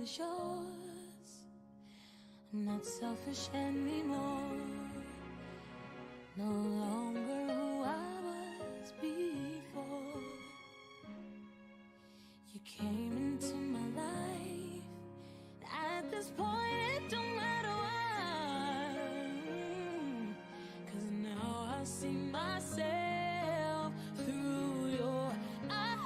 the shores. I'm not selfish anymore. No longer who I was before. You came into my life. At this point, it don't matter why. 'Cause now I see myself through your eyes.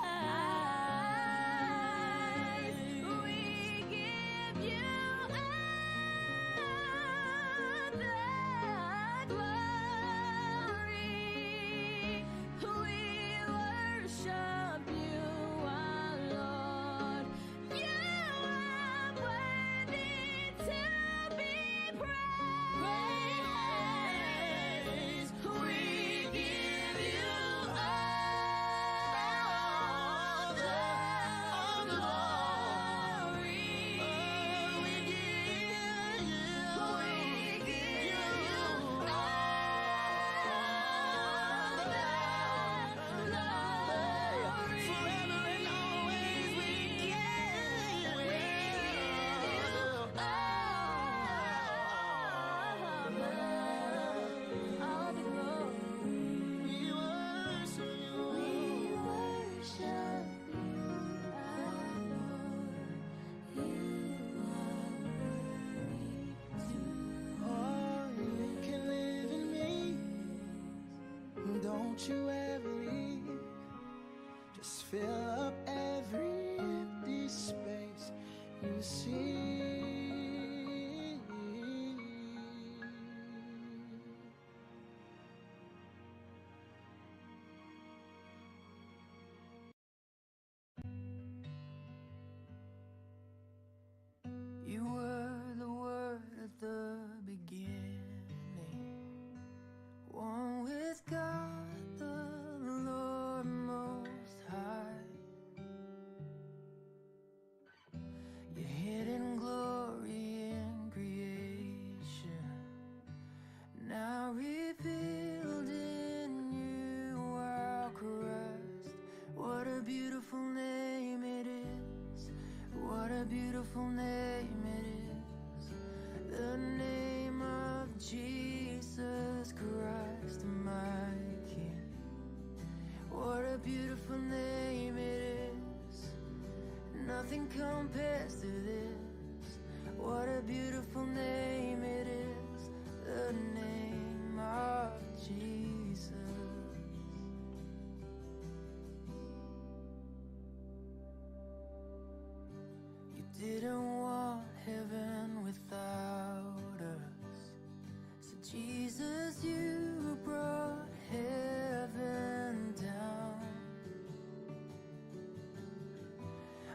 We give you all the glory. We worship you, our Lord. You are worthy to be praised. We give you all the glory. We give you, We give you all the glory. Forever and always we give We give you all the glory. We worship you. We worship you, our Lord. You are worthy to Oh, you can live in me. Don't you ever leave. Just fill up every empty space you see. You were the Word at the beginning, one with God, the Lord Most High. Your hidden glory in creation, now revealed in you, our Christ. What a beautiful name it is. What a beautiful name it is. The name of Jesus Christ, my King. What a beautiful name it is. Nothing compares to this. What a beautiful name it is. The name of Jesus. You didn't want heaven without us, so Jesus, you brought heaven down.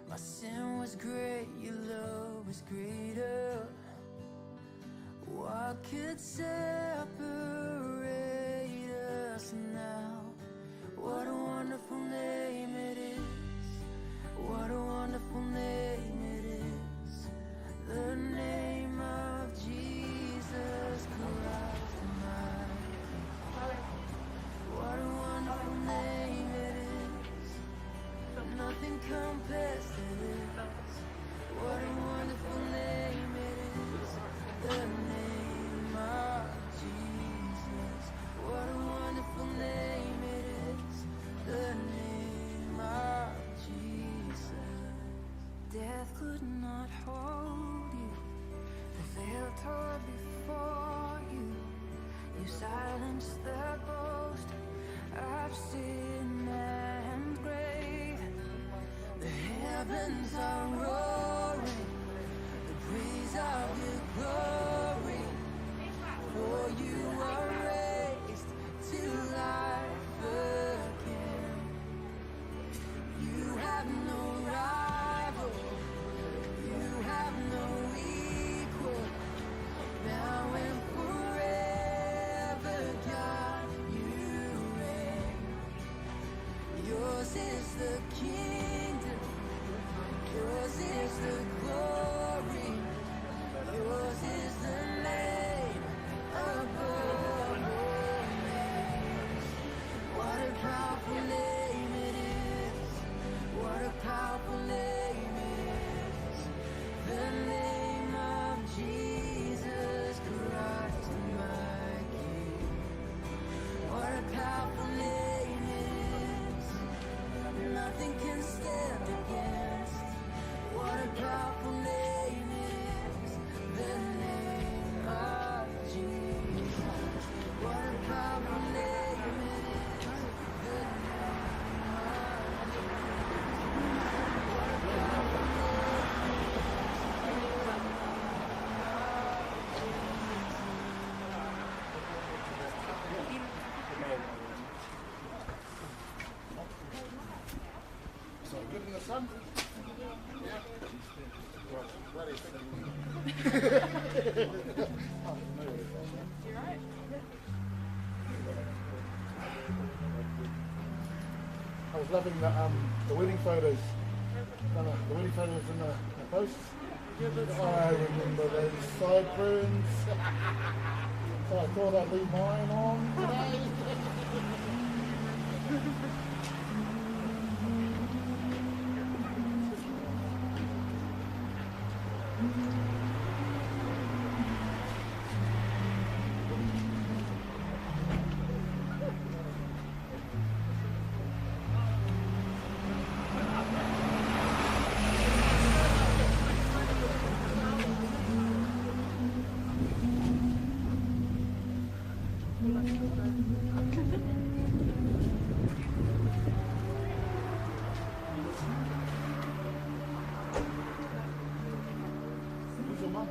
My sin was great, your love was greater. What could separate us now? What a wonderful name it is. What a wonderful name it is. The name of Jesus Christ, my King. What a wonderful name it is. Nothing compares to this. What a wonderful name it is. The name of Jesus. What a wonderful name it is. The name of Jesus. Death could not hold you. The veil tore before you. You silenced the boast of sin and grave. The heavens are roaring, the praise of your glory. For you are raised to life again. You have no rival, you have no equal. Now and forever, God, you reign. Yours is the kingdom, yours is the glory, yours is the name above all names. What a powerful name it is. What a powerful name it is. The The name of Jesus Christ, my King. What a powerful name it is. Nothing can stand against. What a powerful name it is. The name of Jesus. What a powerful name it is. The name of Jesus. What a powerful name it is. The name of Jesus. So good in the sun? Yeah. Right, bloody thank you. You right? I was loving the wedding photos. No, no, the wedding photos in the post. I remember those sideburns. So I thought I'd leave mine on today. Who's your mum?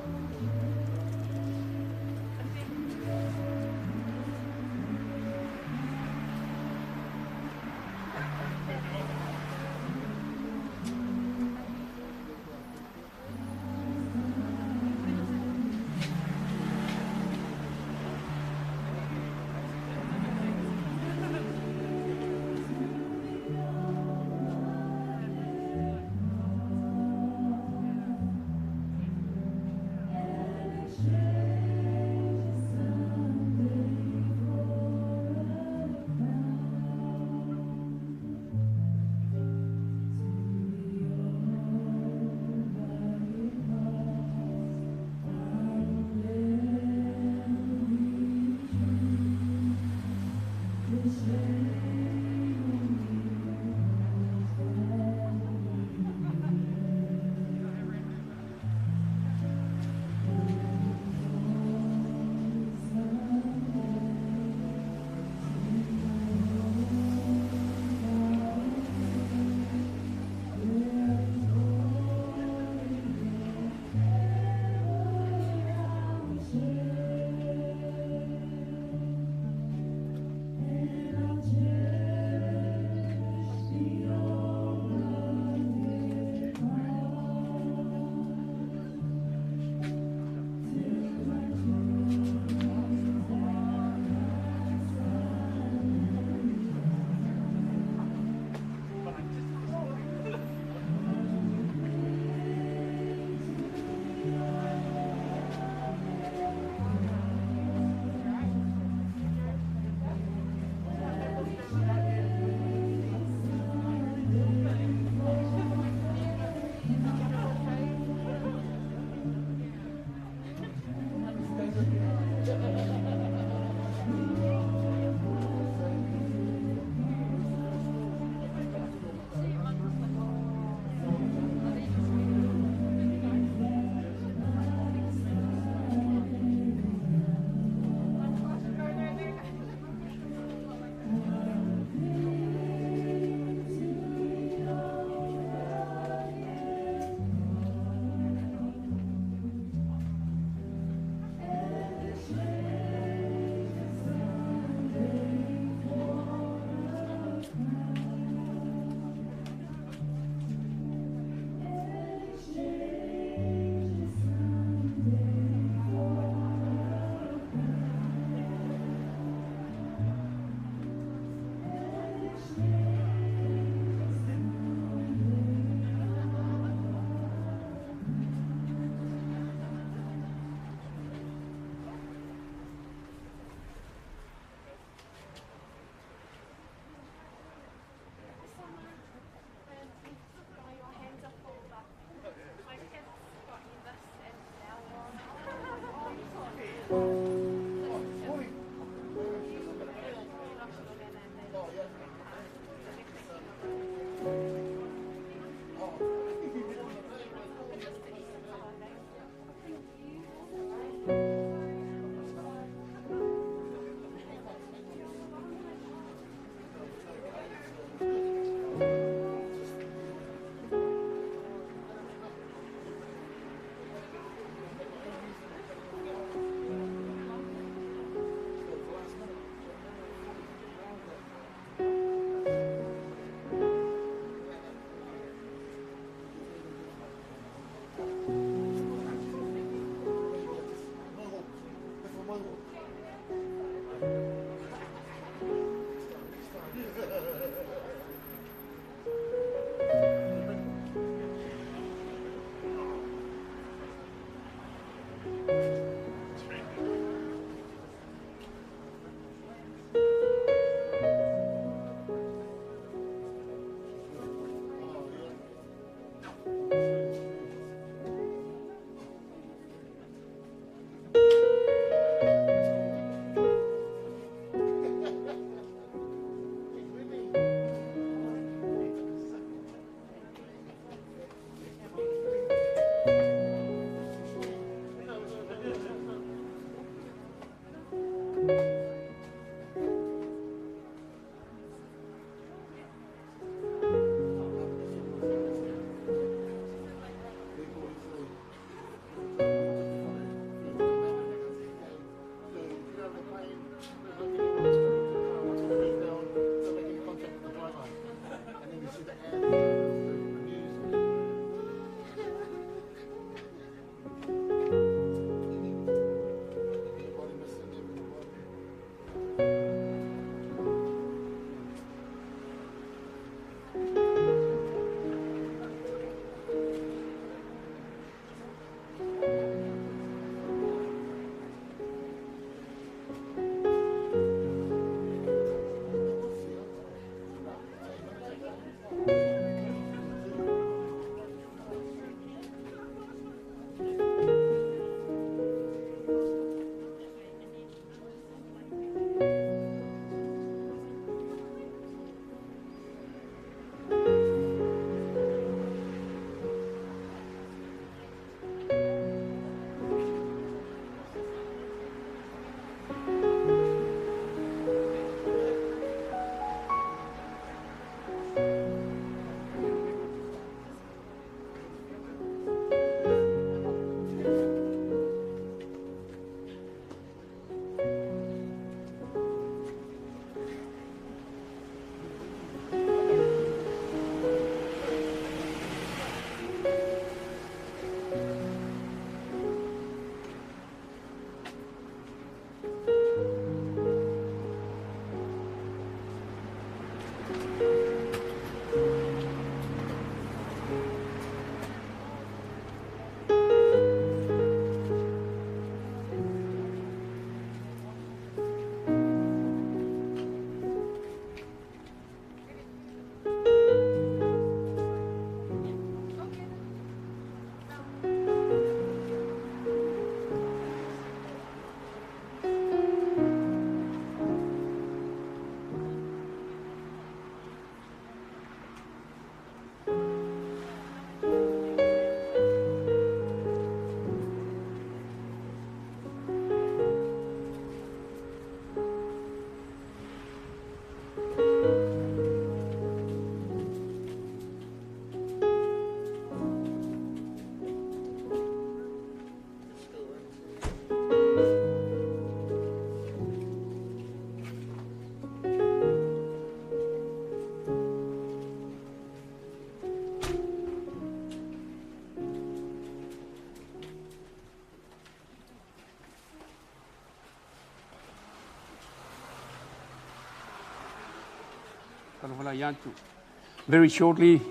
Very shortly,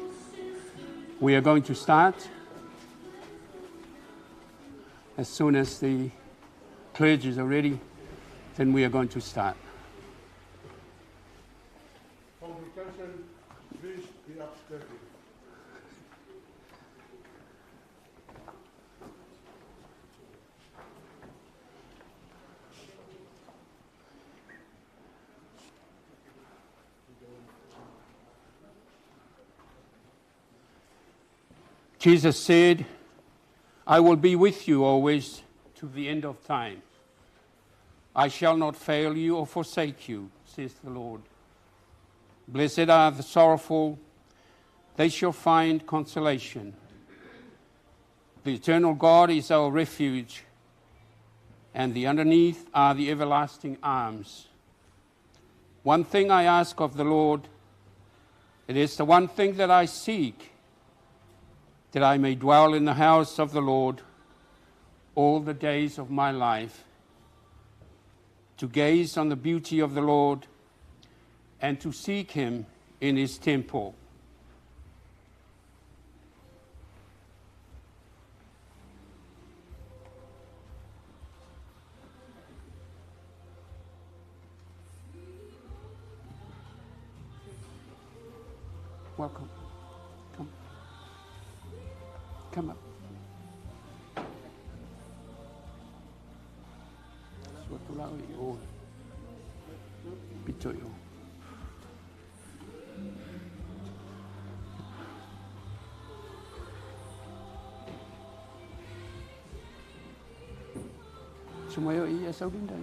we are going to start. As soon as the clergy are ready, then we are going to start. Congregation, please be upstanding. Jesus said, I will be with you always to the end of time. I shall not fail you or forsake you, says the Lord. Blessed are the sorrowful, they shall find consolation. The eternal God is our refuge, and the underneath are the everlasting arms. One thing I ask of the Lord, it is the one thing that I seek, that I may dwell in the house of the Lord all the days of my life, to gaze on the beauty of the Lord and to seek him in his temple. Welcome. Come. Come up. Sumayo iya sa ulinday.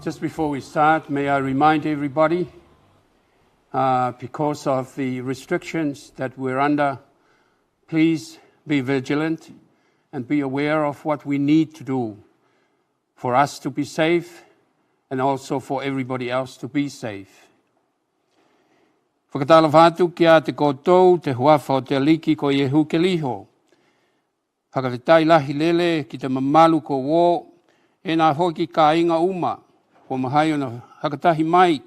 Just before we start, may I remind everybody, because of the restrictions that we're under, please be vigilant and be aware of what we need to do for us to be safe and also for everybody else to be safe. Whakatalofa atu ki a te koutou, te huafa o te aliki ko Iehu Keliho. Whakawhetai lahi lele ki te mamalu ko wō, e nā hoki ka inga uma, ko mahai ona hakatahi mai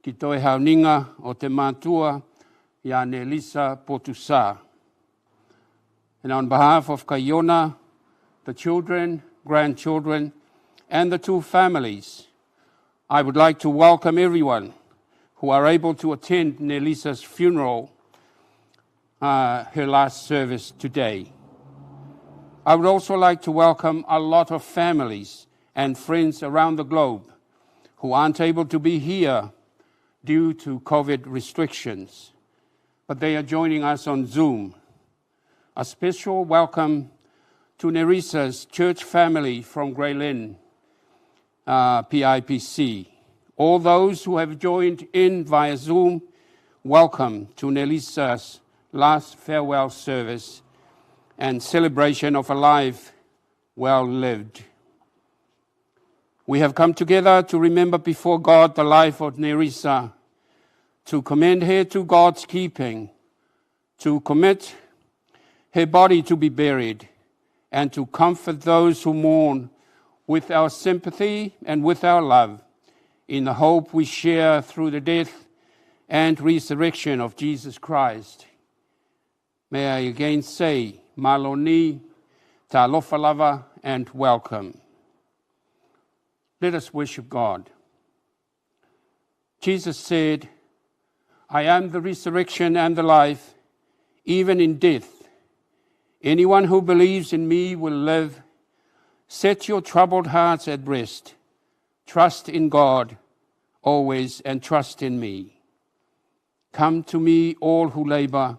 ki toe hauninga o te mātua ia Nelisa Potusa. And on behalf of Kaiona, the children, grandchildren, and the two families, I would like to welcome everyone who are able to attend Nelisa's funeral, her last service today. I would also like to welcome a lot of families and friends around the globe who aren't able to be here due to COVID restrictions, but they are joining us on Zoom. A special welcome to Nerisa's church family from Grey Lynn, PIPC. All those who have joined in via Zoom, welcome to Nelisa's last farewell service and celebration of a life well lived. We have come together to remember before God the life of Nerisa, to commend her to God's keeping, to commit her body to be buried, and to comfort those who mourn with our sympathy and with our love, in the hope we share through the death and resurrection of Jesus Christ. May I again say, Maloni, Talofalava, and welcome. Let us worship God. Jesus said, I am the resurrection and the life, even in death. Anyone who believes in me will live. Set your troubled hearts at rest. Trust in God always and trust in me. Come to me, all who labor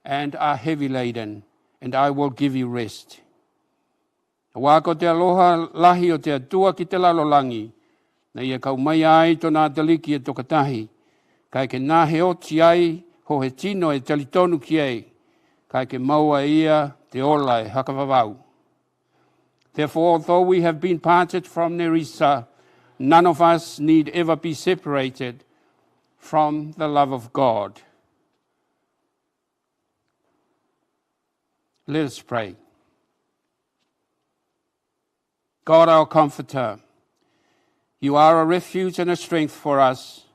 and are heavy laden, and I will give you rest. Wā ko te aloha lahi o te atua ki te lalolangi, na ia kau mai ai tōna ataliki e tokatahi, kai ke nā he oti ai, ho he tino e talitonu ki ei, kai ke maua ia te ola e hakawawau. Therefore, although we have been parted from Nerissa, none of us need ever be separated from the love of God. Let us pray. God, our comforter, you are a refuge and a strength for us,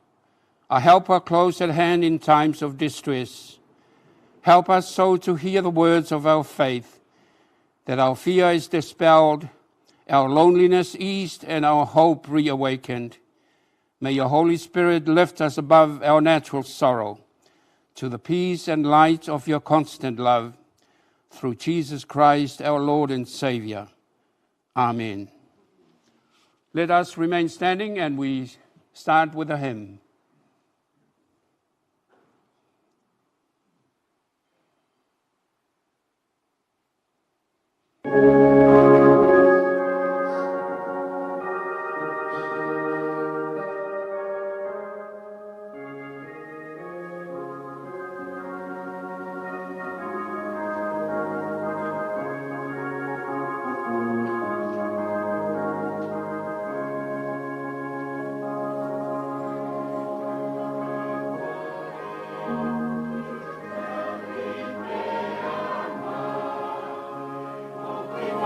a helper close at hand in times of distress. Help us so to hear the words of our faith, that our fear is dispelled, our loneliness eased, and our hope reawakened. May your Holy Spirit lift us above our natural sorrow to the peace and light of your constant love, through Jesus Christ, our Lord and Savior. Amen. Let us remain standing and we start with a hymn. Thank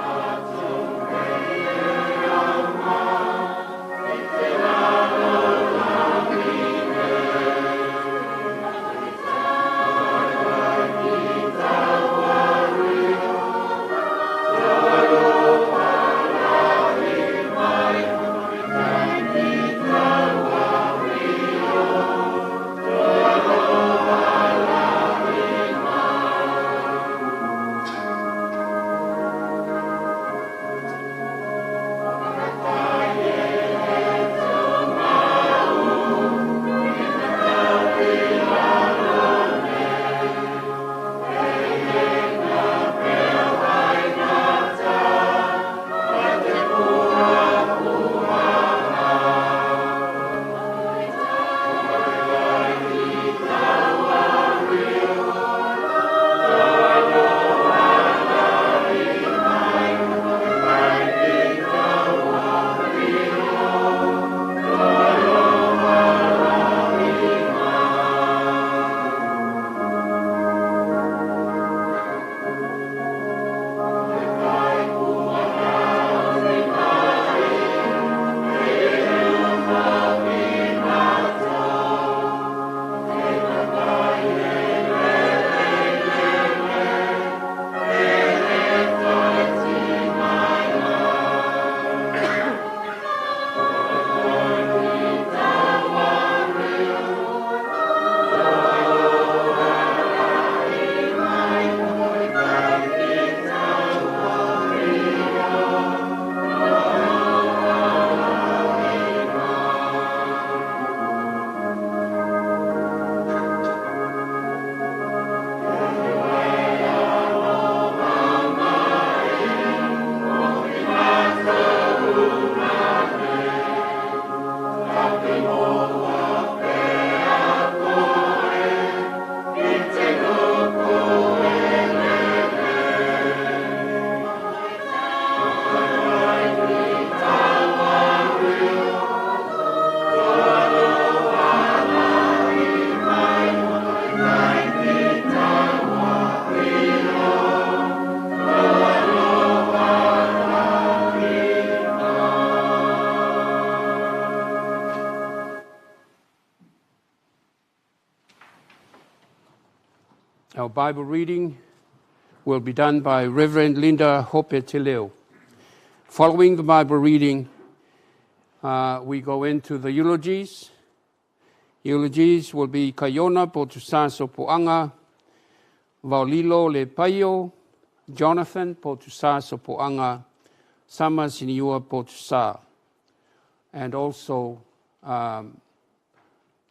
you. Bible reading will be done by Reverend Linda Hope Teleo. Following the Bible reading, we go into the eulogies. Eulogies will be Kaiona Potusa Sopoanga, Vaulilo Lepaio, Jonathan Potusa Sopoanga, Sama Siniua Potusa, and also a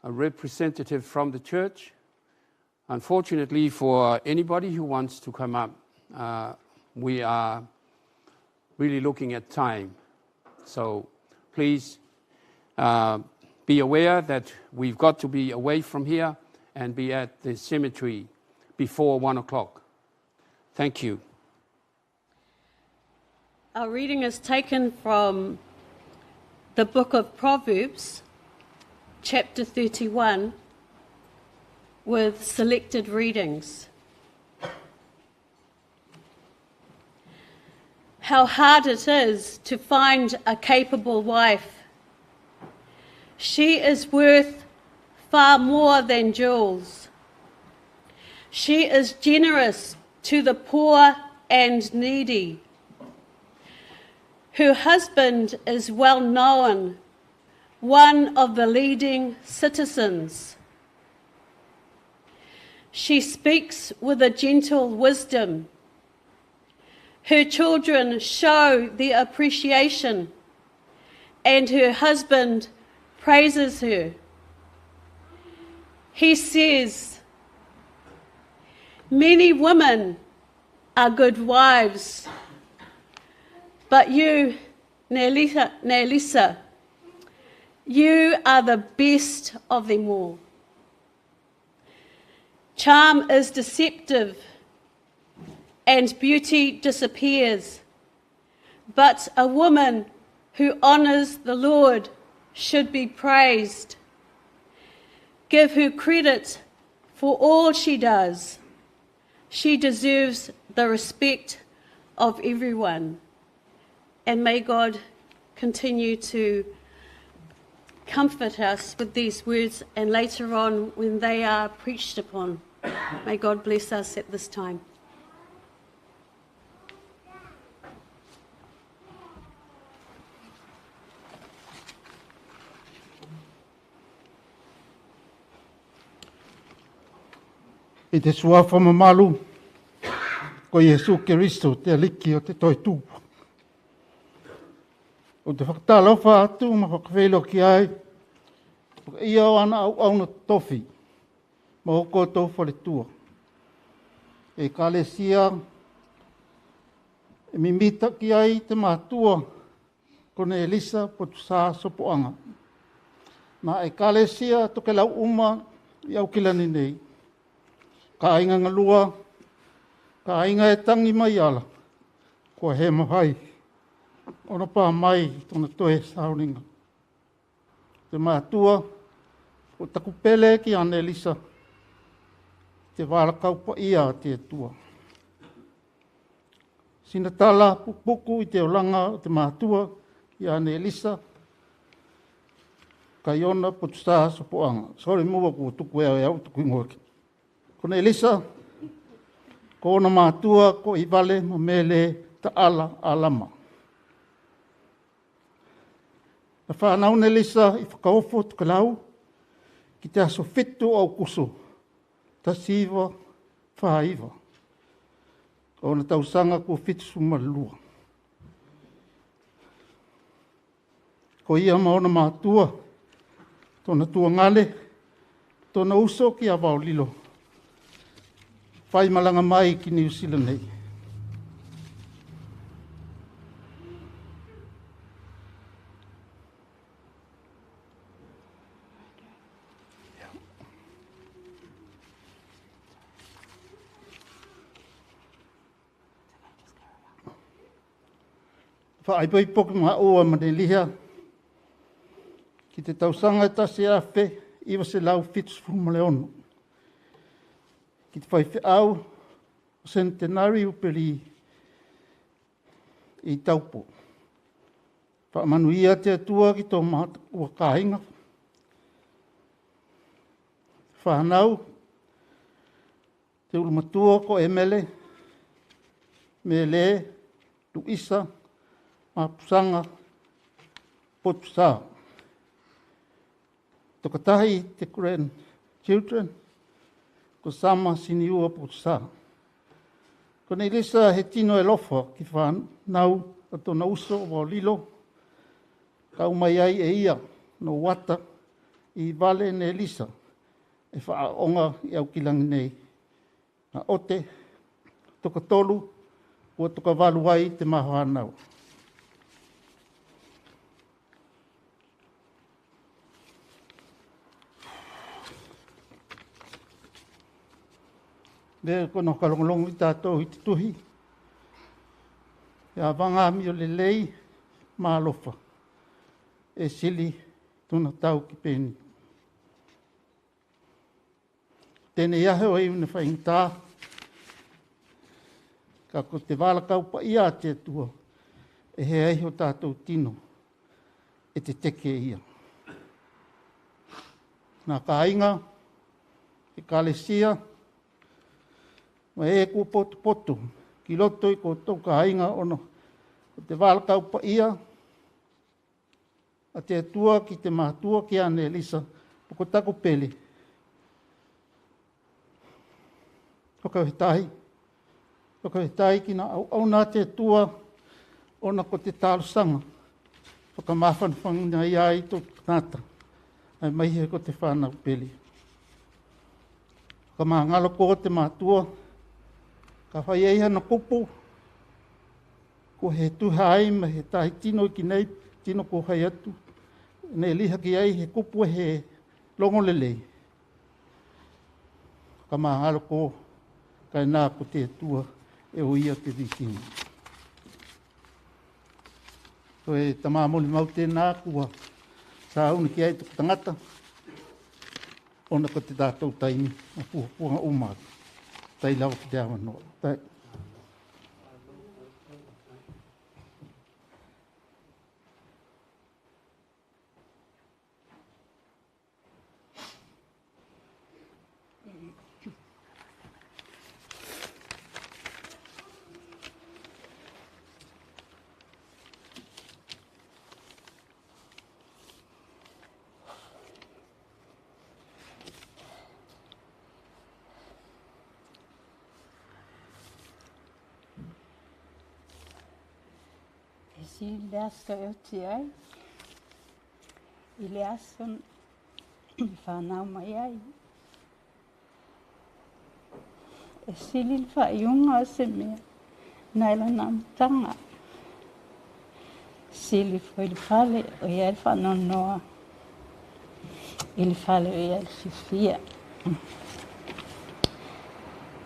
representative from the church. Unfortunately, for anybody who wants to come up, we are really looking at time. So please be aware that we've got to be away from here and be at the cemetery before 1 o'clock. Thank you. Our reading is taken from the book of Proverbs, chapter 31, with selected readings. How hard it is to find a capable wife. She is worth far more than jewels. She is generous to the poor and needy. Her husband is well known, one of the leading citizens. She speaks with a gentle wisdom. Her children show their appreciation, and her husband praises her. He says, Many women are good wives, but you, Nelisa, you are the best of them all. Charm is deceptive and beauty disappears, but a woman who honours the Lord should be praised. Give her credit for all she does. She deserves the respect of everyone. And may God continue to comfort us with these words, and later on when they are preached upon. May God bless us at this time. I te suafa mamalu, ko Iesu Keristo te aliki o te toi tūpa. O te whakatalofa atu ma whakawhelo ki ai, ia o ana au au na tofi, ma o koutou whaletua. E kalesia, e mimita ki ai te mātua, kone Elisa Potusa Sopoanga. Na e kalesia toke lau uma i au kilani nei. Ka ainga ngalua, ka ainga e tangi mai ala, kua he mahai, ona pā mai tona toe sauninga. Te mātua, ko taku pele ki ana Elisa, te wārakaupa ia a te tua. Sina tala puku i te olanga o te mātua ki ana Elisa, kai ona potusa sopoanga. Sorry mua ku tuku ea au tuku ingoa ki. Kona Elisa, ko ona mātua, ko Ivale, ma mele, ta'ala, alama. Na whanau na Elisa i whakaofo tukalau, ki te aso 7 au kuso, tasiva, whaiva. Ona tausanga ko 72. Ko ia ma ona mātua, tōna tuangale, tōna uso ki a Vaolilo. Whai malanga mai ki New Zealand nei. Whaaipai poki ngā oa maneliha ki te tausanga e tasi awhe iwa se lau 76. Ki te whai wheau o Centenary Uperi i Taupo. Whaamanu ia te atua ki tō mātua kāinga. Whanau, Te ulu matua ko Emele, Mele, Luisa, Mapusanga, Potusa. Tokatahi te grandchildren, ko Sama Siniua Potusa. Ko nei lisa he tino e lofa ki whanau a tōna uso o Waolilo, ka umai ai e ia no wata i vale ne lisa e whaaonga i au kilangi nei. Na ote, toka tolu, ua toka walu ai te maha. Le kono kalongolongo i tātou i te tuhi. Ia vanga mi o le lei malofa. E sili tuna tau ki peni. Tēnei ahe o e una whaingtā. Ka ko te wāla kaupa ia a te atua. E he ai o tātou tino. E te teke ia. Nā kāinga, e kalesia, ma e ku poto poto, ki loto i ko tō kāinga ono, ko te wāla kaupa ia, a te atua ki te mātua ki ane Elisa, po ko taku pele. Whakawhetai, whakawhetai ki nā au au nā te atua, ona ko te tālosanga, whakamāwhanwhanga ia ai tō tangata, ai mai he ko te whānau pele. Whakamāngalo ko te mātua, ka whai ei hana kupu, ko he tuha ai ma he tahi tino ki nei, tino ko hai atu, nei liha ki ai he kupu he longolelei. Whakamāngalo ko, kai nā ko te atua e o ia te vikinga. So e tamāmoni mau tēnā kua sā una ki ai te tangata, ona ko te tātou taimi, a puhapuanga o mātou. Tai lawa ki te awa noa. Tai. E si le aso e oti ai, i le aso i whānau mai ai. E sili le whaiunga o se mea, nai lona amataga. Sili foi le fale o i ai le faanoanoa, i le fale o i ai le fiafia.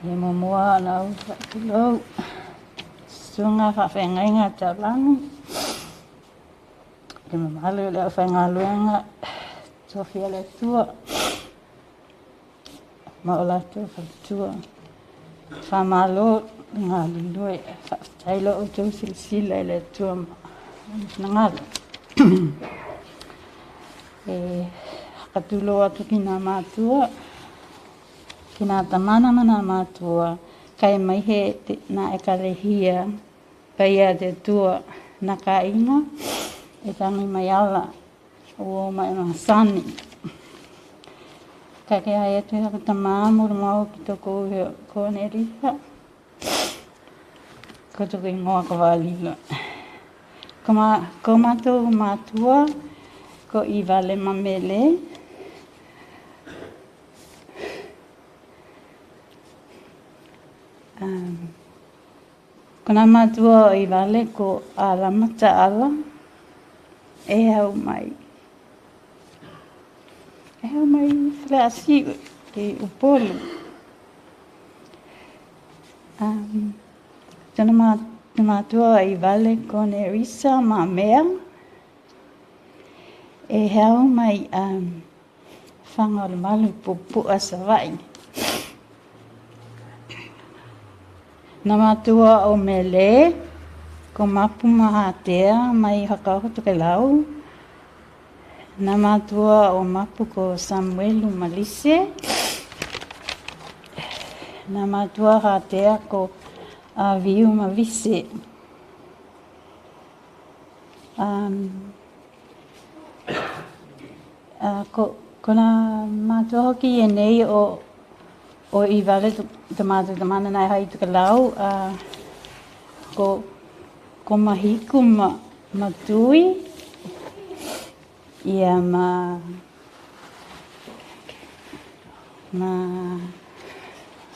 Ia muamua ona ou faatulou, susuga faafeagaiga taulagi, le mamalu o le aufaigaluega tofia le Atua ma o latou faletua. Faamalo le galulue, faafetai lo outou silasila i le Atua ma lona finagalo. E hakatulou atu ki nā mātua, ki nā tamana ma nā mātua, kai mai he te, nā ekalehia, paia te Atua, nā kāinga, e tangi mai ala, o mai masani. Ka ke ai atu he tamā muru mau ki tōku uhe ko Nerisa. Ko tōku ingoa ko Valila. Ko, ma, ko mātou mātua, ko Ivale Mamele. Ko nā mātua o Ivale ko Alama Ta'ala. E hau mai. E hau mai i Faleasiu i Upolu. Tona mātua o Ivale ko Nerissa Mamea. E hau mai Whanga o le Malu, Pupu'a, Savaii. Nā mātua o Mele, ko Mapu Mahatea mai Hakaoho Tokelau. Nā mātua o Mapu ko Samuelu Malise. nā mātua rātea ko a Viu ma Vise. Ko, ko nā mātua hoki e nei o, o i vale te mātou te mana nei hai Tokelau, ko, ko Mahiku ma, ma Tui, ia ma, ma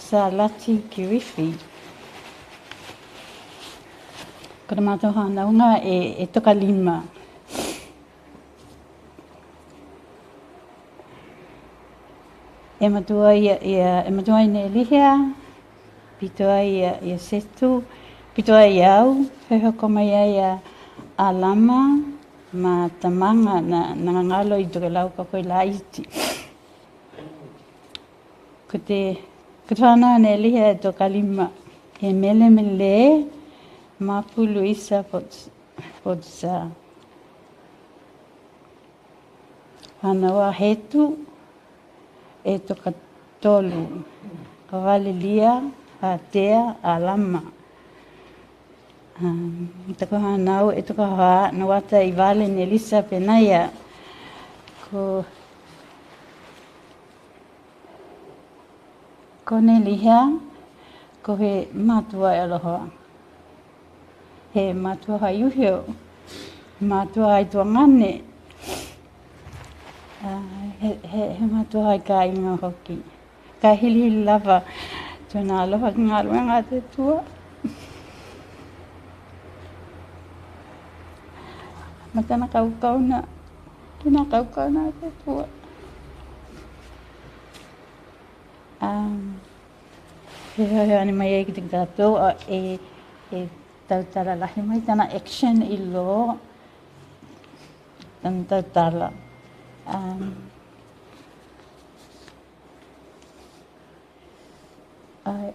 Salati Kirifi. Ko te mātou hānaunga e, e toka lima. E matua ia, ia, e matua ai nei lihea, pito ai ia, ia Setu, pito ai au, whehoko mai ai a Alama, ma Tamanga, na, na ngangalo i Tokelau ka koe la iti. Ko te, ko te whānau nei lihea e toka lima, e mele mele, Mapu Luisa Potsa. Whanau a Hetu, e toka tolu. Ka Valelia, a Tea, a Lama. Taku whanau e toka hoa, no ata i Vale ne Lisa Penaia. Ko, ko Nelihea, ko he matua e aloha. He matua hai uheo, matua hai tuangane, he, he, he matua hai kāinga hoki. Ka hilihili lava tōna aloha ki ngā ruenga a te tua. Ma tana kaukauna, ki ngā kaukauna a te tua. He hea ane mai ai ki te tātou a e, e tautala lahi mai tana action i lo tana tautala. Ai,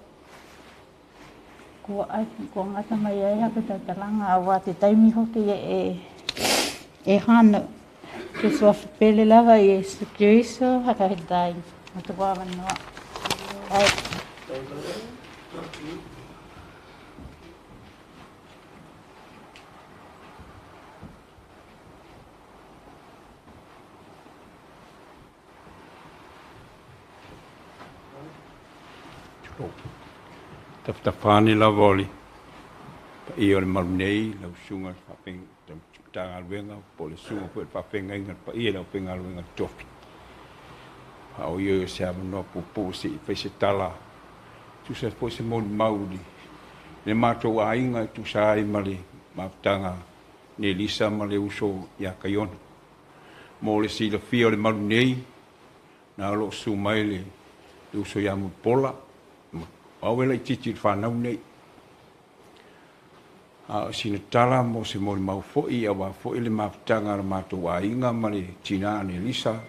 kua ai, kua ngata mai ai haku tautalanga a wā te taimi hoki e, e, e hānau. Te suawhapele lava i Iesu Keriso, whakawhetai. Mo te wā wanoa. Ai. Tafatafa ane lava o le paia o le malu nei, lau susuga i le Matagaluega po o le susuga foi i le faafeagaiga le paia i le aufaigaluega tofi. A o ia o se avanoa puupuu se i fai se tala, tusa foi se molimau i le matou aiga e tusa ai ma le mafutaga Nelisa ma le uso ia Kaiona. Mo le silafia o le malu nei, na o lo o susu mai le uso ia Mulipola, o au e laitiiti i le fanau nei. A o sina tala mo se molimau foi, aua foi le mafutaga a le matou aiga ma le tina a Nelisa,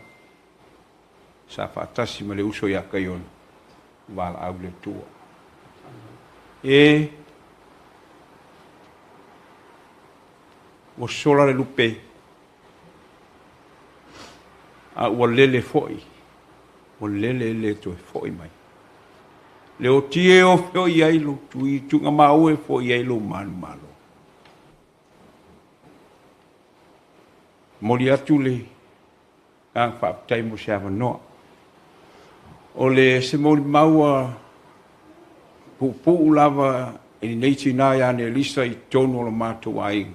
sa faatasi ma le uso ia Kaiona, valaau le Atua. E, ua sola le lupe, a ua lele foi, ua lele e le toe foi mai. Le oti e ofe o i ai lou tui, tuuga maua e foi ai lou manumalo. Momoli atu le agaga faafetai mo se avanoa. O le se molimau a puupuu lava i lenei tina ia Nelisa i totonu o lo matou aiga.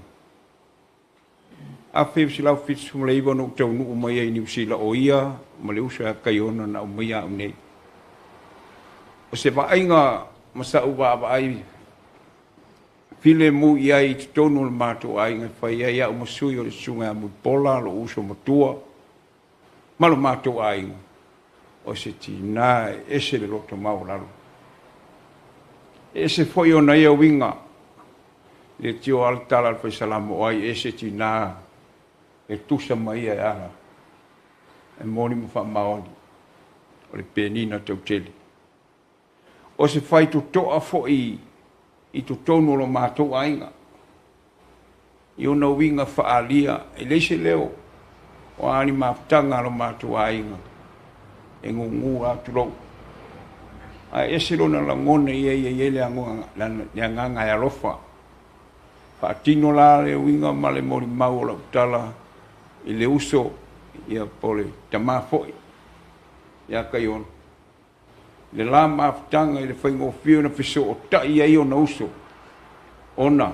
1979 na ou taunuu mai ai i Niu Sila o ia ma le uso ia Kaiona na aumaia au nei. O se vaaiga ma sa'u vaavaai filemu i ai i totonu o le matou aiga e fai ai a'u ma sui o le susuga ia Mulipola, lo'u uso matua ma lo matou aiga, o se tinā e ese le loto maualalo. E ese foi ona ia uiga, le tio a le tala a le Faisalamo o ai ese tinā e tusa ma ia e ala e moni ma faamaoni o le penina tautele. O se faitotoa foi i totonu o lo matou aiga i ona uiga faaalia, e leai se leo o a ni mafutaga a lo matou aiga e gugu atu lou. Ae ese lona lagona ia ia i ai le agaga e alofa. Faatino la le uiga ma le molimau o lau tala i le uso ia po o le tamā foi ia Kaiona. Le la mafutaga i le faigofie ona fesootai ai ona uso ona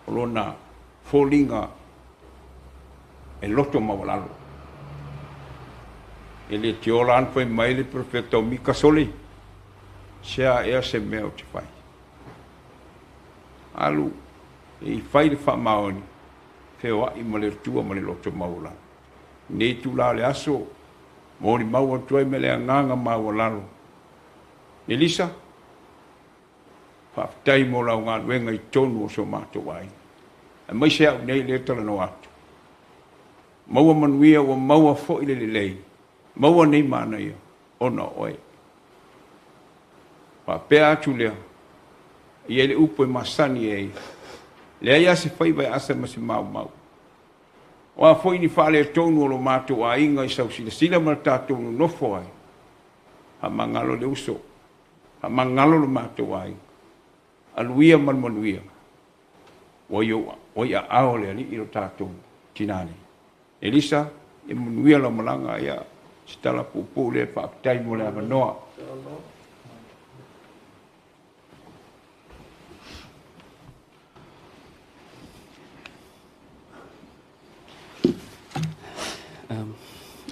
o lona foliga e loto maualalo. E le te ola ana fai mai le perofeta o Mika, Sole, sea ea se mea ou te fai. Alu e i fai le faamaoni, feoai ma le Atua ma le loto maualalo. Nei itulā o le aso, molimau atu ai ma le agaga maualalo. Elisa, faafetai mo lau galuega i totonu o so matou aiga. Aemaise au nei lea e talanoa atu. Maua manuia ua maua foi le lelei, maua nei manaia ona o oe. Faapea atu lea, e i ai le upu e masani ai, leai lava se faiva e asa ma se maumau. O a foi ni faaletonu o lo matou aiga i sau silasila ma le tatou nonofo ai, faamagalo le uso, faamagalo lo matou aiga, alu ia ma le manuia, ua i aao o le Alii lo tatou tinā nei. Elisa, ia manuia lau malaga, ia se tala puupuu lea, faafetai mo le avanoa.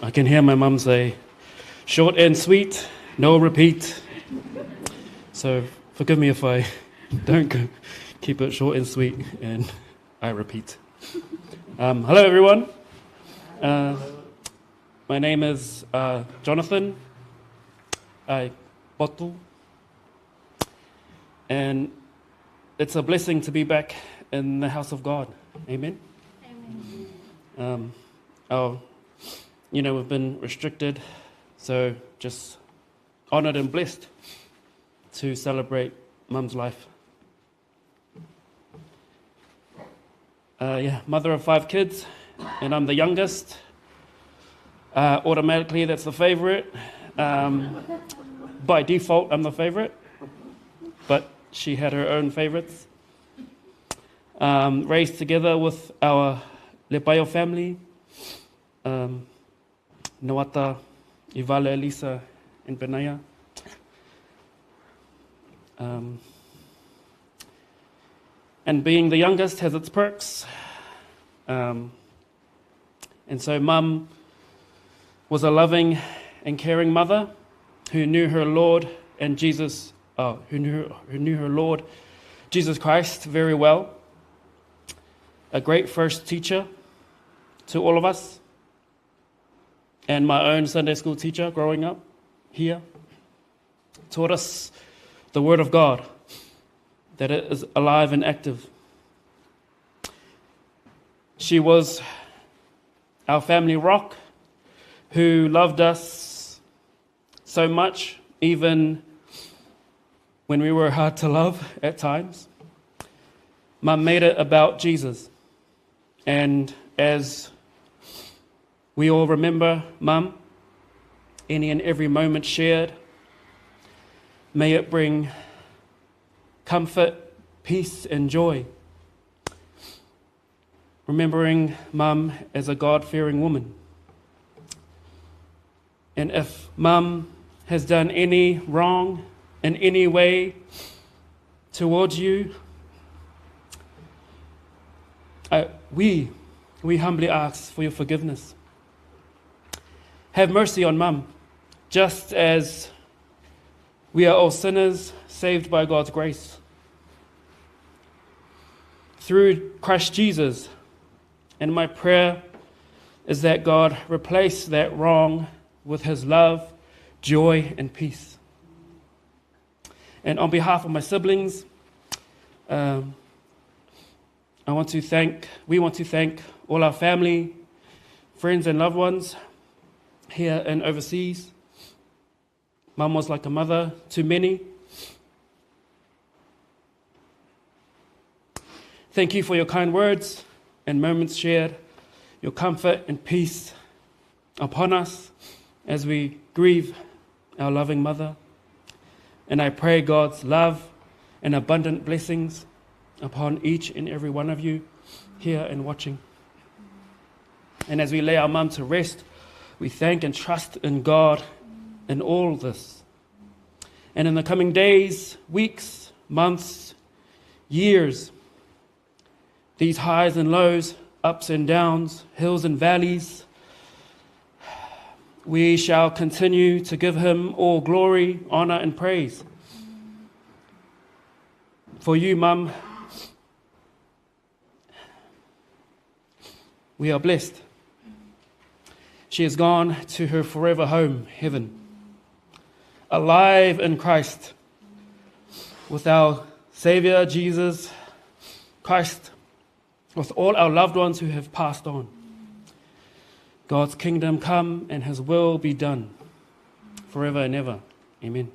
I can hear my mum say, short and sweet, no repeat. So forgive me if I don't keep it short and sweet and I repeat. Hello, everyone. My name is Jonathan Potu, and it's a blessing to be back in the house of God. Amen. Amen. We've been restricted, so just honoured and blessed to celebrate Mum's life. Mother of 5 kids, and I'm the youngest. Automatically, that's the favourite. By default, I'm the favourite, but she had her own favourites. Raised together with our Lepaio family, Nawata, Ivale, Elisa, and Benaya. And being the youngest has its perks. And so Mum was a loving and caring mother who knew her Lord and Jesus, who knew her Lord Jesus Christ very well. A great first teacher to all of us, and my own Sunday school teacher growing up here taught us the Word of God, that it is alive and active. She was our family rock, who loved us so much, even when we were hard to love at times. Mum made it about Jesus. And as we all remember Mum, any and every moment shared, may it bring comfort, peace, and joy. Remembering Mum as a God-fearing woman. And if Mum has done any wrong in any way towards you, we humbly ask for your forgiveness. Have mercy on Mum, just as we are all sinners saved by God's grace. Through Christ Jesus, and my prayer is that God replace that wrong with his love, joy, and peace. And on behalf of my siblings, we want to thank all our family, friends, and loved ones here and overseas. Mum was like a mother to many. Thank you for your kind words and moments shared, your comfort and peace upon us as we grieve our loving mother. And I pray God's love and abundant blessings upon each and every one of you here and watching. And as we lay our mum to rest, we thank and trust in God in all this. And in the coming days, weeks, months, years, these highs and lows, ups and downs, hills and valleys, we shall continue to give him all glory, honor, and praise. For you, Mum, we are blessed. She has gone to her forever home, heaven, alive in Christ, with our Savior Jesus Christ, with all our loved ones who have passed on. God's kingdom come and his will be done forever and ever. Amen.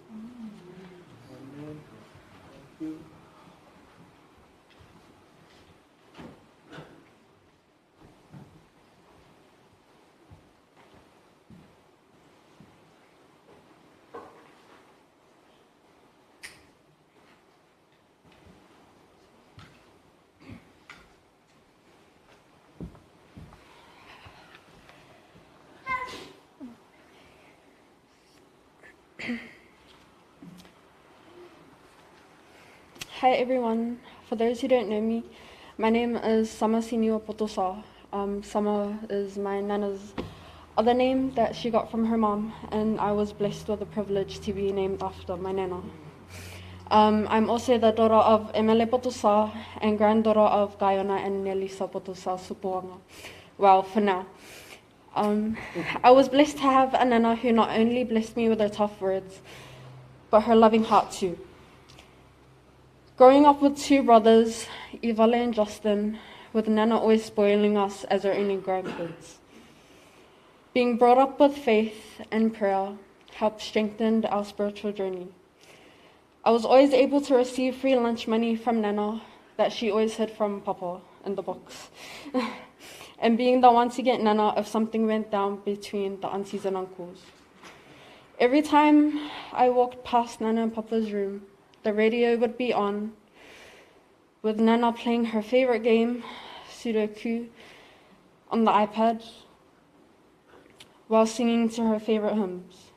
Hi everyone. For those who don't know me, my name is Sama Siniua Potosa. Sama is my nana's other name that she got from her mom, and I was blessed with the privilege to be named after my nana. I'm also the daughter of Emele Potosa and granddaughter of Gaiona and Nelisa Potosa Supuanga. Well, for now. I was blessed to have a nana who not only blessed me with her tough words, but her loving heart too. Growing up with two brothers, Ivale and Justin, with Nana always spoiling us as her only grandkids. Being brought up with faith and prayer helped strengthen our spiritual journey. I was always able to receive free lunch money from Nana that she always hid from Papa in the box. And being the one to get Nana if something went down between the aunties and uncles. Every time I walked past Nana and Papa's room, the radio would be on, with Nana playing her favorite game, Sudoku, on the iPad, while singing to her favorite hymns.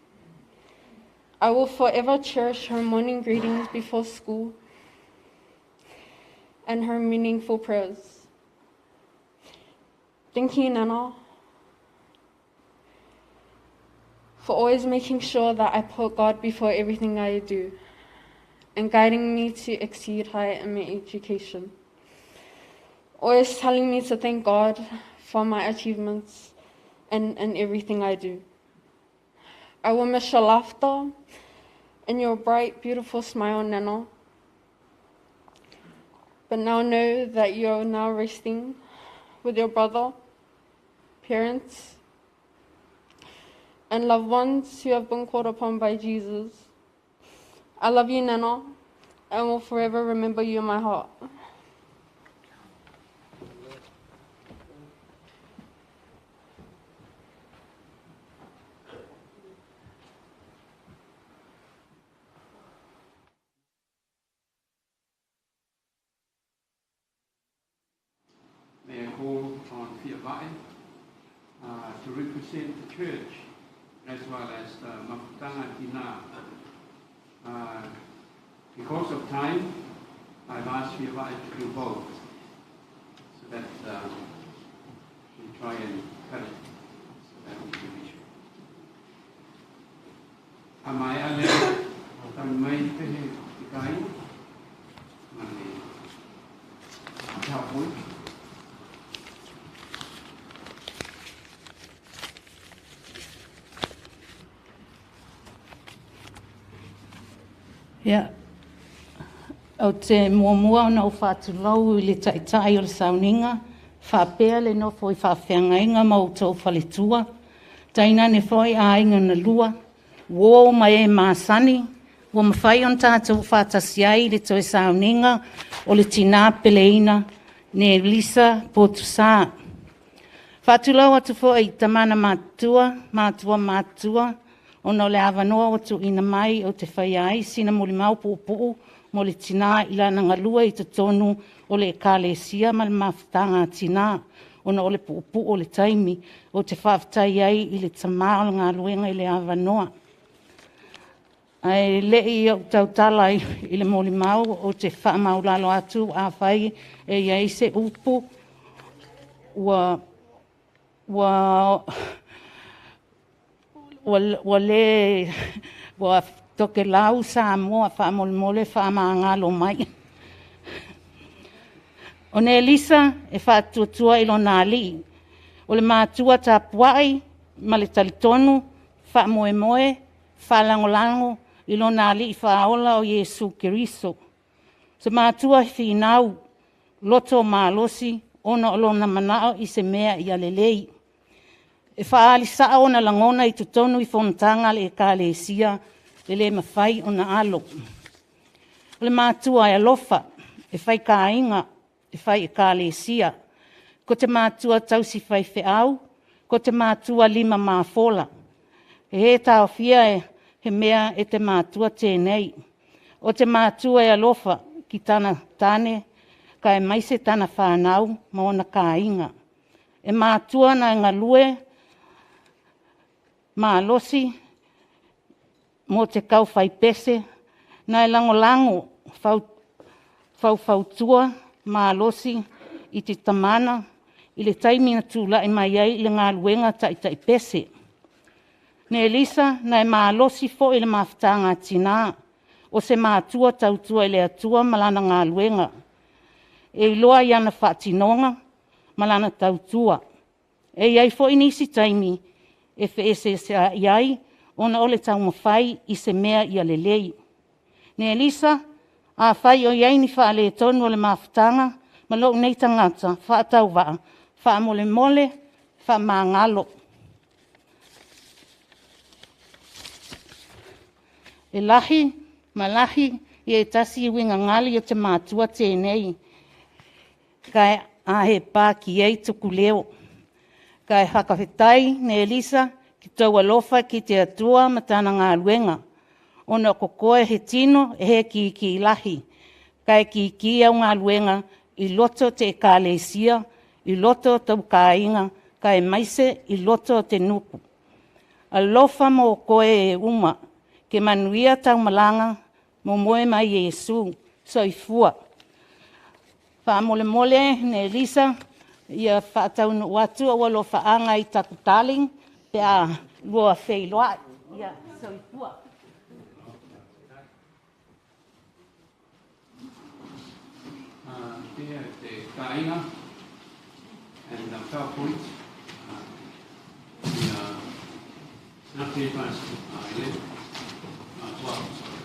I will forever cherish her morning greetings before school and her meaningful prayers. Thank you, Nana, for always making sure that I put God before everything I do and guiding me to exceed high in my education. Always telling me to thank God for my achievements and everything I do. I will miss your laughter and your bright, beautiful smile, Nana. But now know that you are now resting with your brother, parents, and loved ones who have been called upon by Jesus. I love you, Nana, and will forever remember you in my heart. May I call on Fia Vae to represent the church as well as the Mafutanga Tina. Because of time, I've asked Fia Vae to do both, so that we try and cut it so that we can be sure. A mai ale, tan mai pehe te kāinga, ma le PowerPoint. Ia, ou te muamua ona ou faatulou i le Taitai o le sauniga, faapea le nofo i faafeagaiga ma outou faletua, tainane foi aiga na lua, uō ma e masani, ua mafai ona tatou faatasi ai i le toe sauniga o le tinā peleina Nelisa Potusā. Faatulou atu foi i tama na matutua, matua matutua, Ona o le avanoa ua tuuina mai ou te faia ai sina molimau puupuu mo le tinā i lana galue i totonu o le ekalesia ma le mafutaga a tinā. Ona o le puupuu o le taimi, ou te faafetai ai i le tamā o le galuega i le avanoa. Ae le i ou tautala i le molimau, ou te faamaulalo atu afai e i ai se upu ua ua ua ua le ua tokelau Samoa faamolemole faamagalo mai. O Nelisa e faatuatua i lona alii, o le matua tapuai ma le talitonu, faamoemoe, faalagolago i lona alii faaola o Iesu Keriso. Se matua finau, loto malosi, ona o lona manao i se mea ia lelei. E faaali sao ona lagona i totonu i fonotaga a le ekalesia e le mafai ona alo. O le matua e alofa, e faikaiga, e fai ekalesia. Ko te matua tausi faifeau, ko te matua lima mafola. E he taofia e he mea e te matua tēnei. O te matua e alofa ki tana tane, ka e maise tana whānau ma ona kāinga. E mātua na ngalue malosi mo te kauwhai pese, na e langolango faufautua malosi i te tamana i le taimi na tūlai mai ai i le galuega taitai pese. Ne Elisa na e malosi foi le mafutaga a tinā, o se matua tautua i le Atua ma lana galuega. E iloa i ana faatinoga ma lana tautua. E i ai foi nisi taimi e feeseeseai ai ona o le taumafai i se mea ia lelei. Ne Elisa, afai o i ai ni faaletonu o le mafutaga ma lou nei tagata faatauvaa, faamolemole, faamagalo. E lahi ma lahi i e tasi uiga gali o te matua tēnei. Ka a he pā ki ei tuku leo. Ka e whakawhetai ne Elisa ki tau alofa ki te Atua ma tana galuega. Ona ko koe he tino e he kiki lahi. Ka e kiki au galuega i loto te ekalesia, i loto tau kāinga, ka e maise i loto te nuku. Alofa mo koe e uma, ke manuia tau malanga, mo moe mai Iesu, soifua. Faamolemole ne Elisa, ia faataunuu atu au alofaaga i taku darling pe a lua feiloai. Ia soifua. Te kāinga and PowerPoint. The 10 past 11, 12, sorry.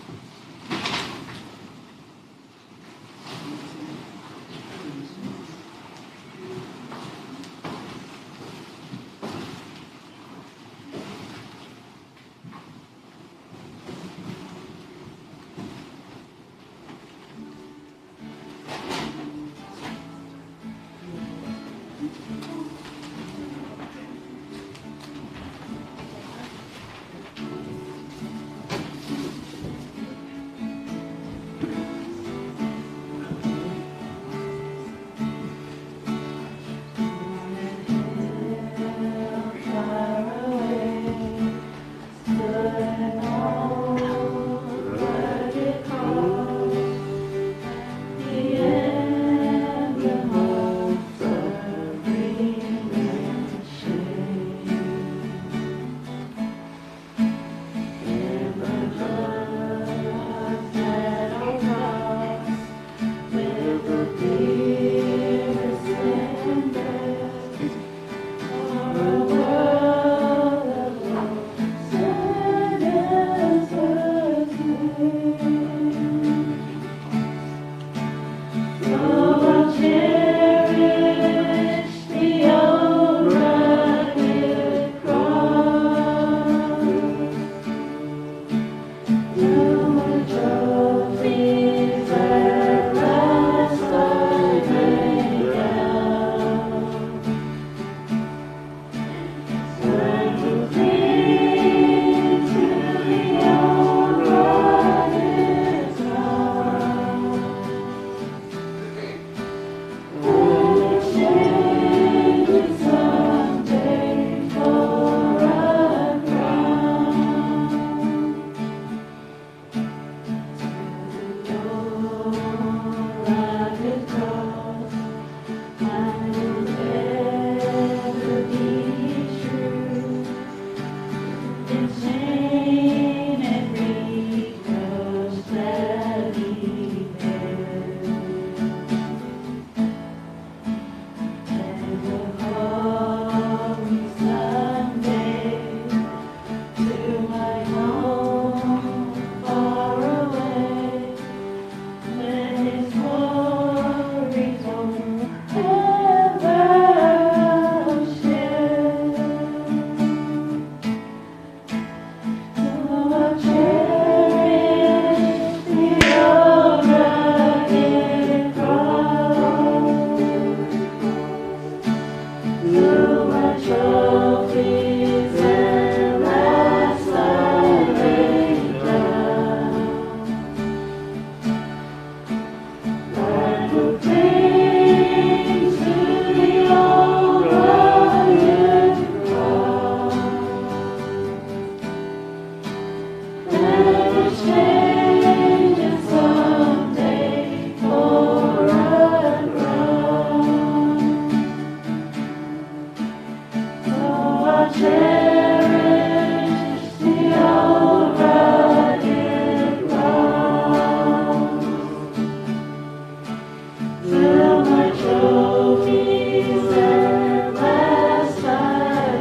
Till my trophies at last I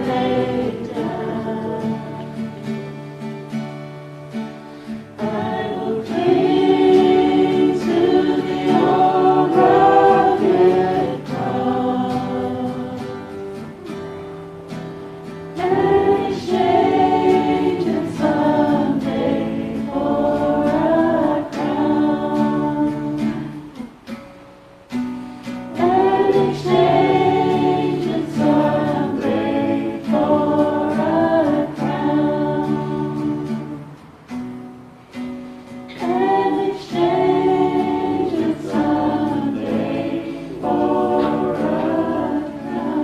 lay down, I will cling to the old rugged cross and exchange it someday for a crown. And exchange it someday for a crown. And exchange it someday for a crown.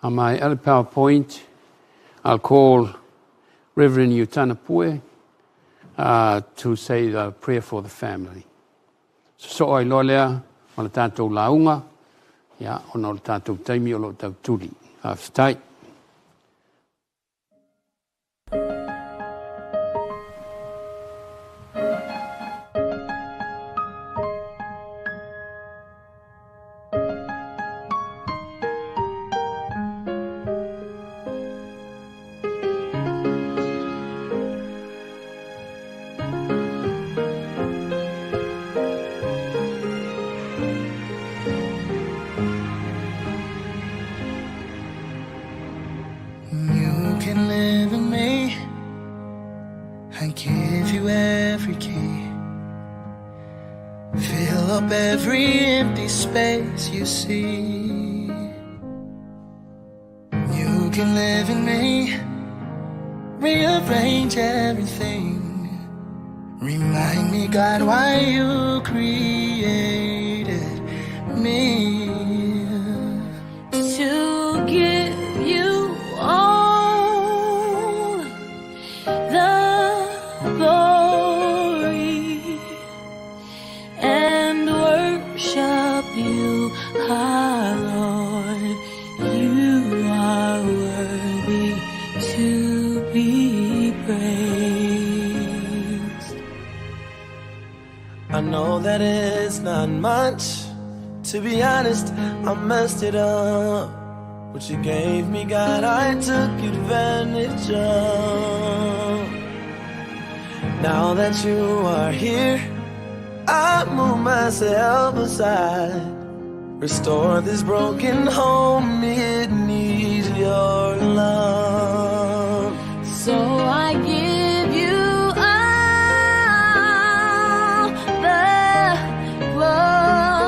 On my other PowerPoint, I'll call Reverend Utana Pue to say the prayer for the family. So ai loa lea o le tātou launga, ia, ona o le tātou taimi o lo tau tuli. Faafetai. You can live in me. I give you every key. Fill up every empty space you see. You can live in me. Rearrange everything. Remind me, God, why you created me. To give you all the glory and worship you, our Lord. You are worthy to be praised. I know that it's not much. To be honest, I messed it up. What you gave me, God, I took advantage of. Now that you are here, I move myself aside. Restore this broken home, it needs your love. So I give you all the glory.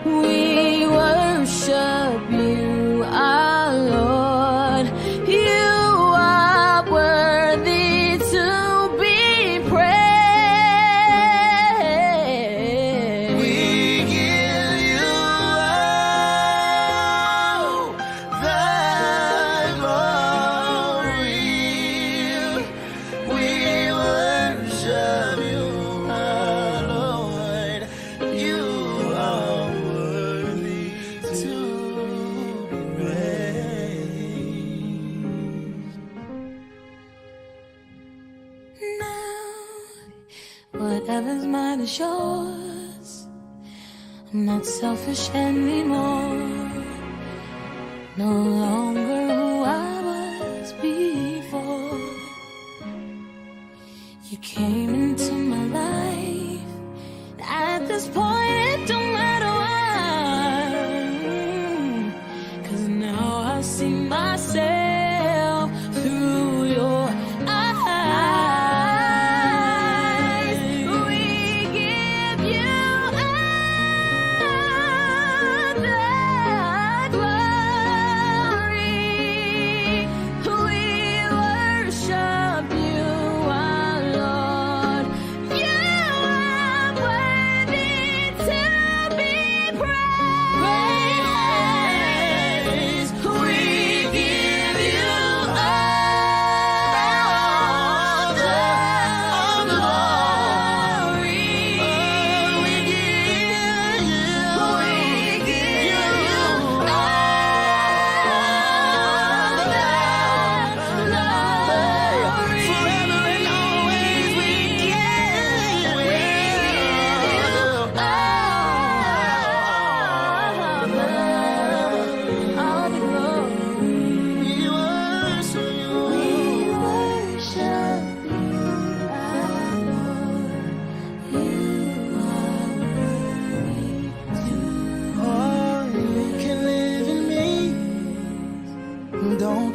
We worship you, our Lord. You are worthy to be praised. We give you all the glory. We worship you, our Lord. You are worthy to be praised. Now, whatever's mine is yours. I'm not selfish anymore. No longer who I was before. You came into my life. At this point, it don't matter why. 'Cause now I see myself through your eyes. We give you all the glory. We worship you, our Lord. You are worthy to be praised.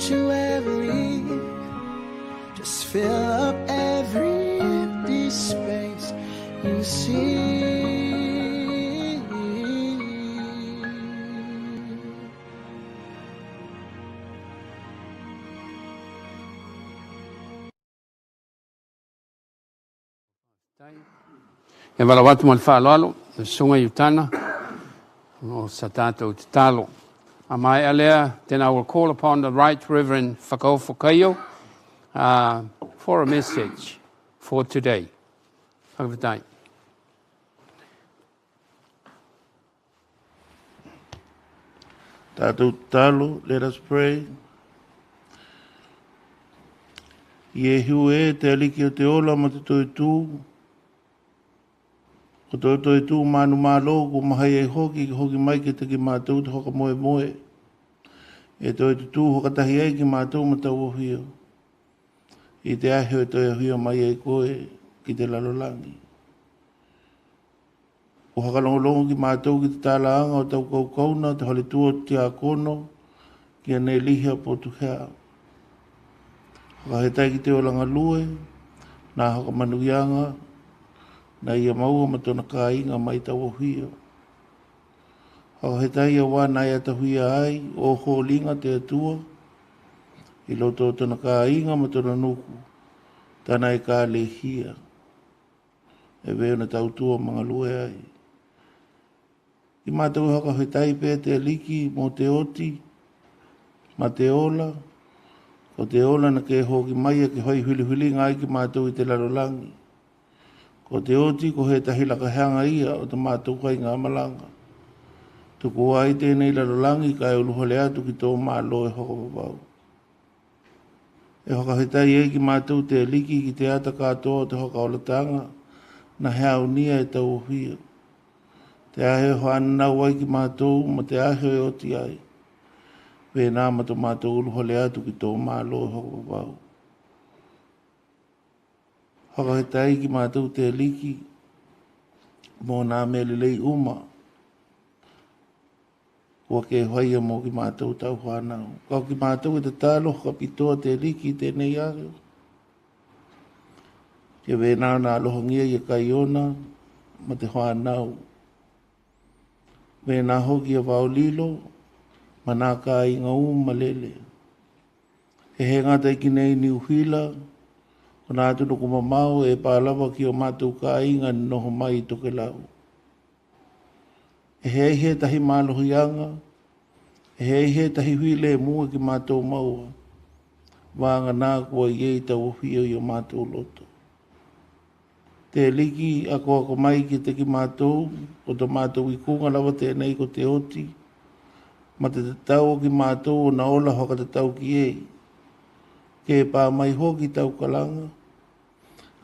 Don't you ever leave. Just fill up every empty space you see. E walau atu ma le faaaloalo, le susuga i Utana, o sa tātou tatalo. A maea lea, then I will call upon the Right Reverend Fakaofo Kaio for a message for today. Whakawhetai. Tātou tatalo, let us pray. Iehu e te aliki o te ola ma te toitū, ko tō toitū mānu mālō ko mahai ai hoki ki hoki mai ke te ki mātou te whakamoemoe. E toe tutū whakatahi ai ki mātou ma taua whio. I te ahi o toe whio mai ai koe ki te lalolangi. Kua whakalongolongo ki mātou ki te tālaanga o tau kaukauna, te whaletua o te tiakono, ki a Nelihia Potuhea. Whakahetai ki te oranga lue, nā whakamanuianga, nā ia maua ma tona kāinga mai taua whio. Whakahetai ia wā nā ia tahuia ai, o hōlinga te atua, i loto o tona kāinga ma tona nuku, tana e kā lehia. E wē ona tautua mangalue ai. I mātou e whakawhetai pea te aliki mō te oti, ma te ola, ko te ola na ke hoki mai e ke whai whiliwhilinga ai ki mātou i te lalolangi. Ko te oti ko he tahi lakaheanga ia o te mātou whai ngā malanga. Tukua ai tēnei lalolangi ka e uluhale atu ki tō mālo e whakawawau. E whakawhetai ai ki mātou te Aliki ki te ata katoa o te whakaoratanga, na he aunia e taua whio. Te ahe e whanau ai ki mātou, ma te ahe e oti ai. Pēnā ma to mātou uruhale atu ki tō mālo e whakapapau. Whakawhetai ai ki mātou te Aliki mō nā mea lelei uma. Kua kē whaia mō ki mātou tau whānau. Ka ki mātou e te tālo whakapitoa te riki tēnei āhua. Kia wēnā nā alohangia i a Kaiona ma te whānau. Wēnā hoki a Vaolilo ma nā kāinga ū malele. He he ngātai ki nei Niu Whila, ko nā atu nuku mamao e pālawa ki o mātou kāinga noho mai i Tokelau. E he ai hētahi mālohianga, e he ai hētahi hui lē mua ki mātou maua, wānga nā kua i ei taua whio i o mātou loto. Te liki akoako mai ki te ki mātou, ko to mātou i kūnga rawa tēnei ko te oti, ma te tatau o ki mātou o na ola whakatatau ki ei. Kē pā mai hoki tau kalanga,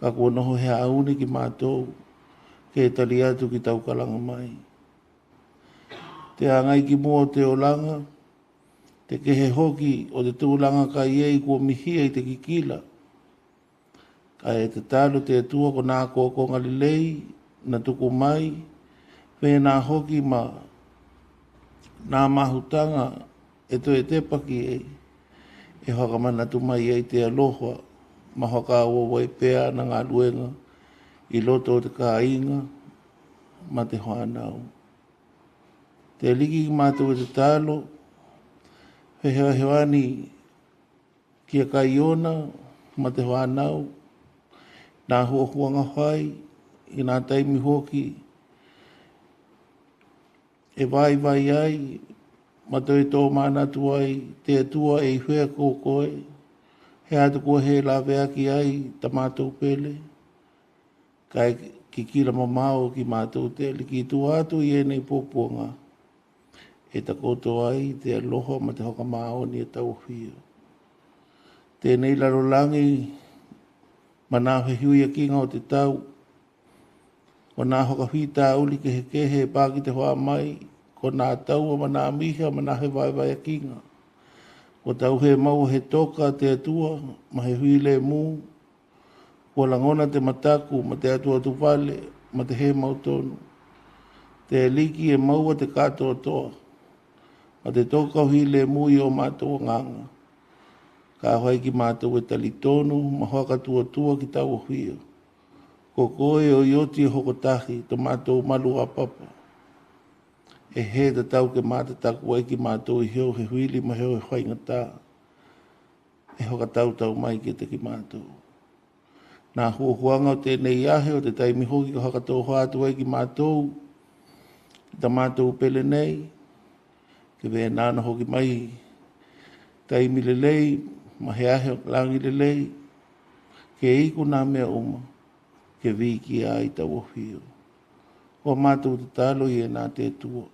Ka kua noho he āune ki mātou, kē tali atu ki tau karanga mai. Te āngai ki mua o te oranga, te kehe hoki o te tūranga kai ei kua mihia i te kikila. Ka e te tālo te atua ko nā kōkō Galilei na tuku mai, whēnā hoki ma nā mahutanga E toe te paki ei, e whakamanatu mai ai te aloha ma whakaawawai pea ana ngā luenga i roto o te kāinga ma te whānau. Te Ariki ki mātou e te tālo, whehewahewani ki a Kaiona ma te whānau, nā huahuanga whai i nā taimi hoki, E waiwai ai, ma toe tō mānatu ai, te Atua e i whea ko koe, he atu koe he lawe aki ai ta mātou pele, ka e kikira mamao ki mātou te Ariki i tua atu i ēnei pōpōnga, e takoto ai te aloha ma te whakamāoni e taua whio. Tēnei rarolangi, ma nā whehiuiakinga o te tau, Ko nā whakawhītāuri kehekehe e pā ki te whā mai, ko nā taua ma nā miha ma nā he waewaeakinga. Ko tau he maua he toka te atua ma he huile mū, kua rangona te mataku ma te atuatu whale ma te he mau tonu. Te aliki e maua te kātoatoa, ma te toka huile mū i o mātou anganga. Ka whai ki mātou e talitonu, ma whakatuatua ki taua whio. Ko koe o ioti e hokotahi, to mātou malu a papa. E he ta tau ke māta taku ai ki mātou i heo he huili ma heo he whainga tā. E whakatautau mai ke te ki mātou. Nā huahuanga o tēnei ahe o te taimi hoki ka whakatōwha atu ai ki mātou, ki ta mātou pele nei, ke wēnā ana hoki mai taimi lelei, ma he ahe o langi lelei, ke iku nā mea uma, ke wiki ai taua whio. Kua mātou te talo i e nā te tua.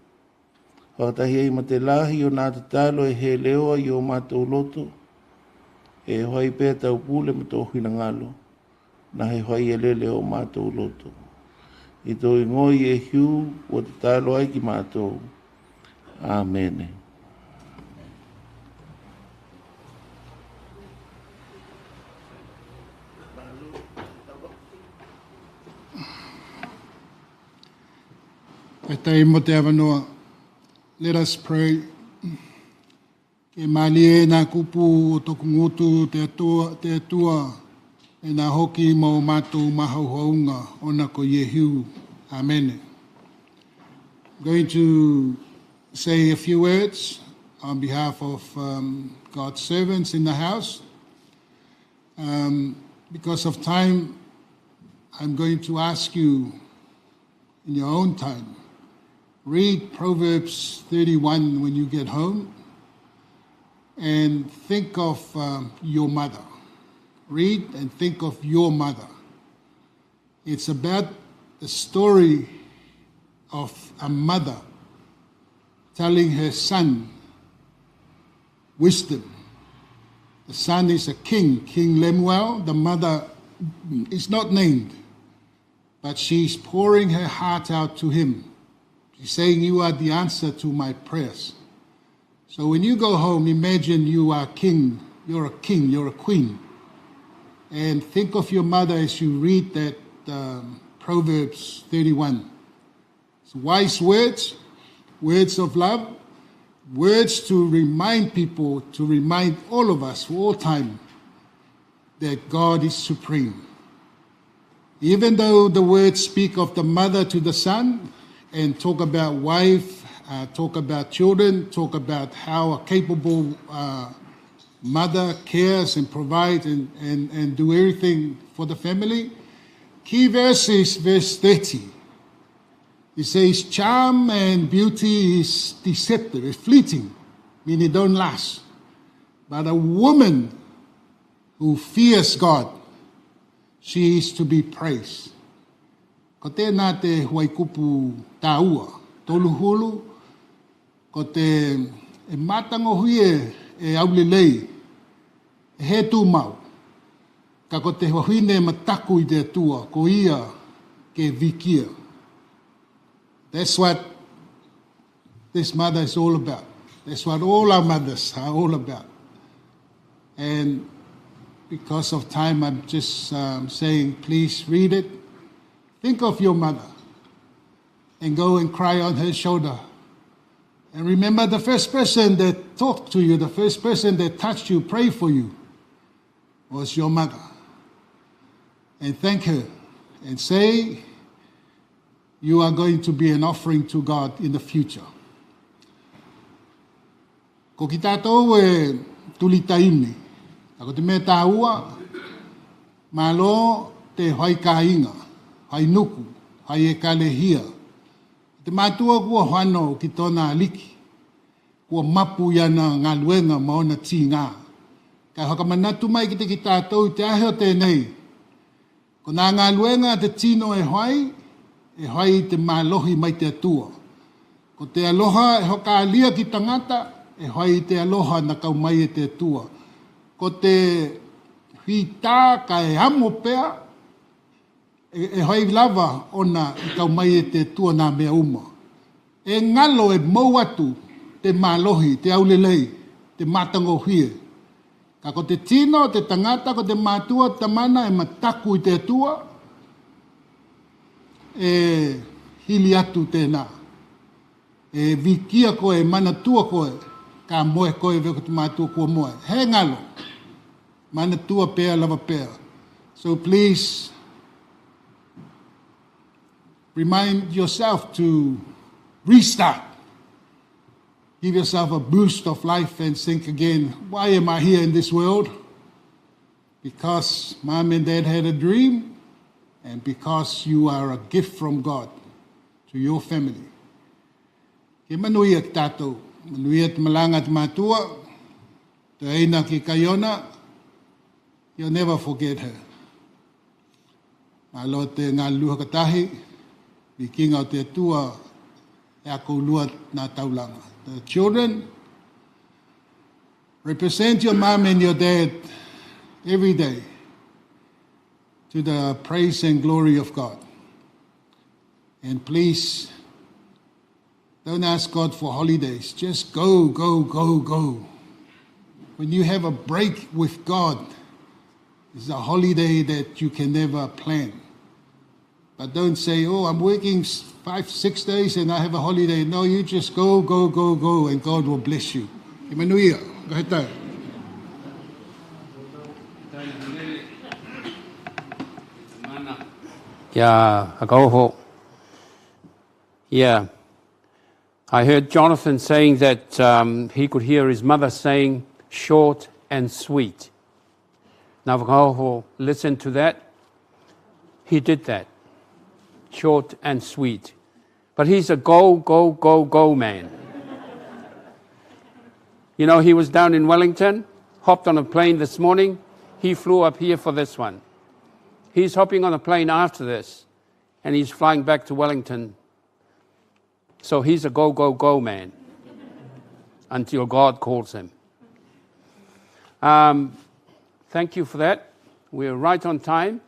Whakatahi ai ma te lahi o nā te talo e he leoa i o mātou loto, e whai pea tau pule ma tō whina ngalo, nā he whai e lele o mātou loto. I tō ingoi e hiu, kua te talo ai ki mātou. Āmene. Let us pray. Ke mali e nā kupu o toku ngutu te atua, te atua e nā hoki mō mātou mahauhaunga ona ko Iehu. Amen. I'm going to say a few words on behalf of God's servants in the house. Because of time, I'm going to ask you in your own time. Read Proverbs 31 when you get home and think of your mother. Read and think of your mother. It's about the story of a mother telling her son wisdom. The son is a king, King Lemuel. The mother is not named, but she's pouring her heart out to him. She's saying, You are the answer to my prayers. So when you go home, imagine you are king, you're a king, you're a queen. And think of your mother as you read that Proverbs 31. It's wise words, words of love, words to remind people, to remind all of us for all time that God is supreme. Even though the words speak of the mother to the son and talk about wife, talk about children, talk about how a capable mother cares and provides and, and, and do everything for the family. Key verse is verse 30. It says, charm and beauty is deceptive, it's fleeting, meaning it don't last. But a woman who fears God, she is to be praised. Ko tēnā te huaikupu tāua, tolu hulu, ko te e mātangohui e, e aulelei, e he tūmau. Ka ko te huahine mataku i te atua, ko ia ke vikia. That's what this mother is all about. That's what all our mothers are all about. And because of time, I'm just saying, please read it. Think of your mother and go and cry on her shoulder. And remember the first person that talked to you, the first person that touched you, prayed for you, was your mother. And thank her and say, you are going to be an offering to God in the future. Ko ki tātou e tuli taimi, a ko te mea tāua, malo te whai kāinga, whai nuku, whai e kalehia. Te mātua kua whano ki tōna aliki, kua mapu i ana ngā luenga ma ona tī ngā. Ka whakamanatu mai ki te ki tātou i te ahe o tēnei. Ko nā ngā luenga te tino e whai, e whai i te mālohi mai te atua. Ko te aloha e whakaalia ki tangata, e whai i te aloha na kau mai e te atua. Ko te whitā ka e amo pea, e, e whai lava ona i kau mai e te atua nā mea uma. E ngalo e mou atu te mālohi, te aulelei, te mātango whie. Ka ko te tino, te tangata, ko te mātua, te tamana e mataku i te atua, e hili atu tēnā. E vikia koe, e manatua koe, ka moe koe ve ko te mātua kua moe. He ngalo. Manatua pea lava pea. So please remind yourself to restart. Give yourself a boost of life and think again, why am I here in this world? Because mom and dad had a dream, and because you are a gift from God to your family. Ke manuia ki tātou, manuia te malanga te mātua, te aina ki Kaiona, you'll never forget her. Malo te ngā luha katahi, i ki ngā te atua e ako lua nā taulanga. The children, represent your mom and your dad every day to the praise and glory of God. And please, don't ask God for holidays. Just go, go, go, go. When you have a break with God, it's a holiday that you can never plan. But don't say, oh, I'm working 5, 6 days and I have a holiday. No, you just go, go, go, go, and God will bless you. Emanuia, go ahead. Yeah, Akaoho. Yeah. I heard Jonathan saying that he could hear his mother saying short and sweet. Now, Whakaoho listened to that. He did that. Short and sweet. But he's a go, go, go, go man. You know, he was down in Wellington, hopped on a plane this morning. He flew up here for this one. He's hopping on a plane after this, and he's flying back to Wellington. So he's a go, go, go man until God calls him. Thank you for that. We're right on time.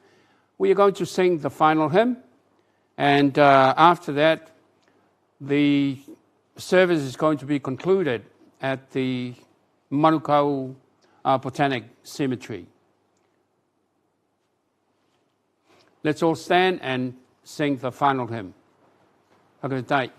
We are going to sing the final hymn, and after that, the service is going to be concluded at the Manukau Botanic Cemetery. Let's all stand and sing the final hymn. Have a good day.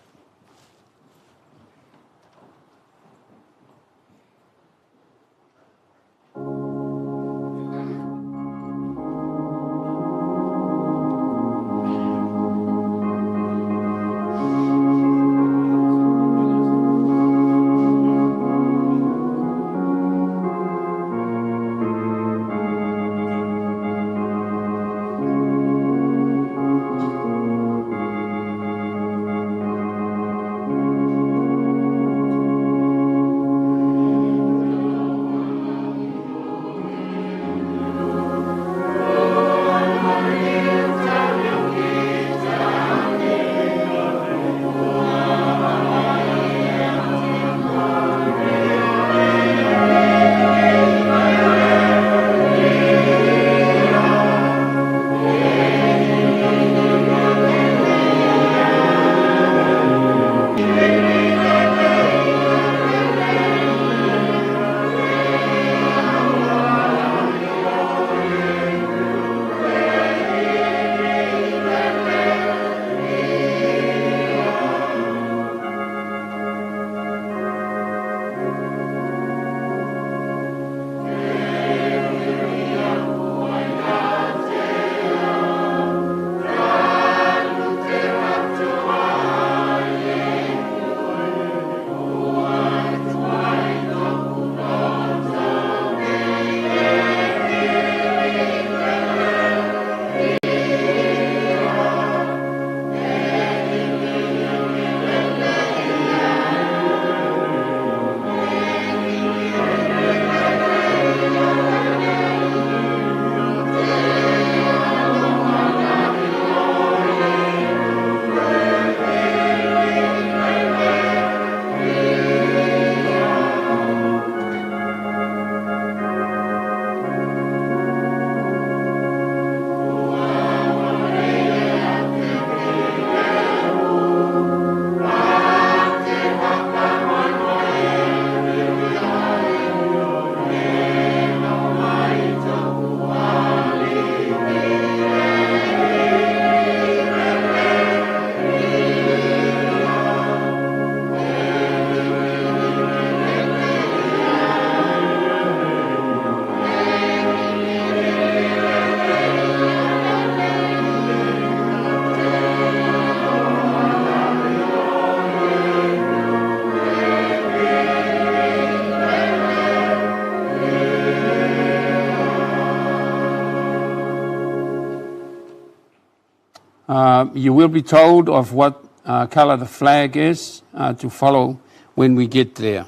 You will be told of what colour the flag is to follow when we get there.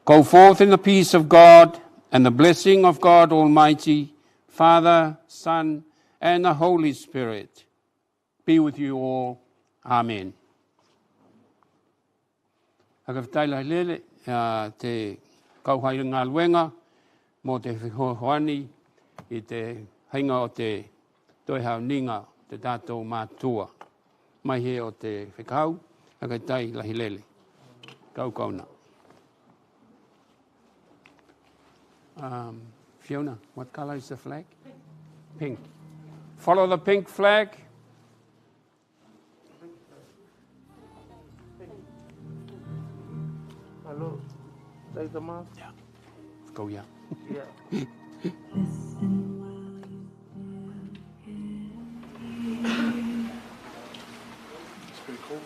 Go forth in the peace of God and the blessing of God Almighty, Father, Son, and the Holy Spirit be with you all. Amen. Hakawhitai lahi lele, te kauhai ngā mō te whihohoani i te hainga o te toehau ninga te tātou mātua. Mai he o te whekau, hakawhitai lahi lele. Kau kauna. Fiona, what colour is the flag? Pink. Follow the pink flag. Hello. Take the mask? Yeah. Go, yeah. Yeah. Listen while you still hear. It's pretty cool.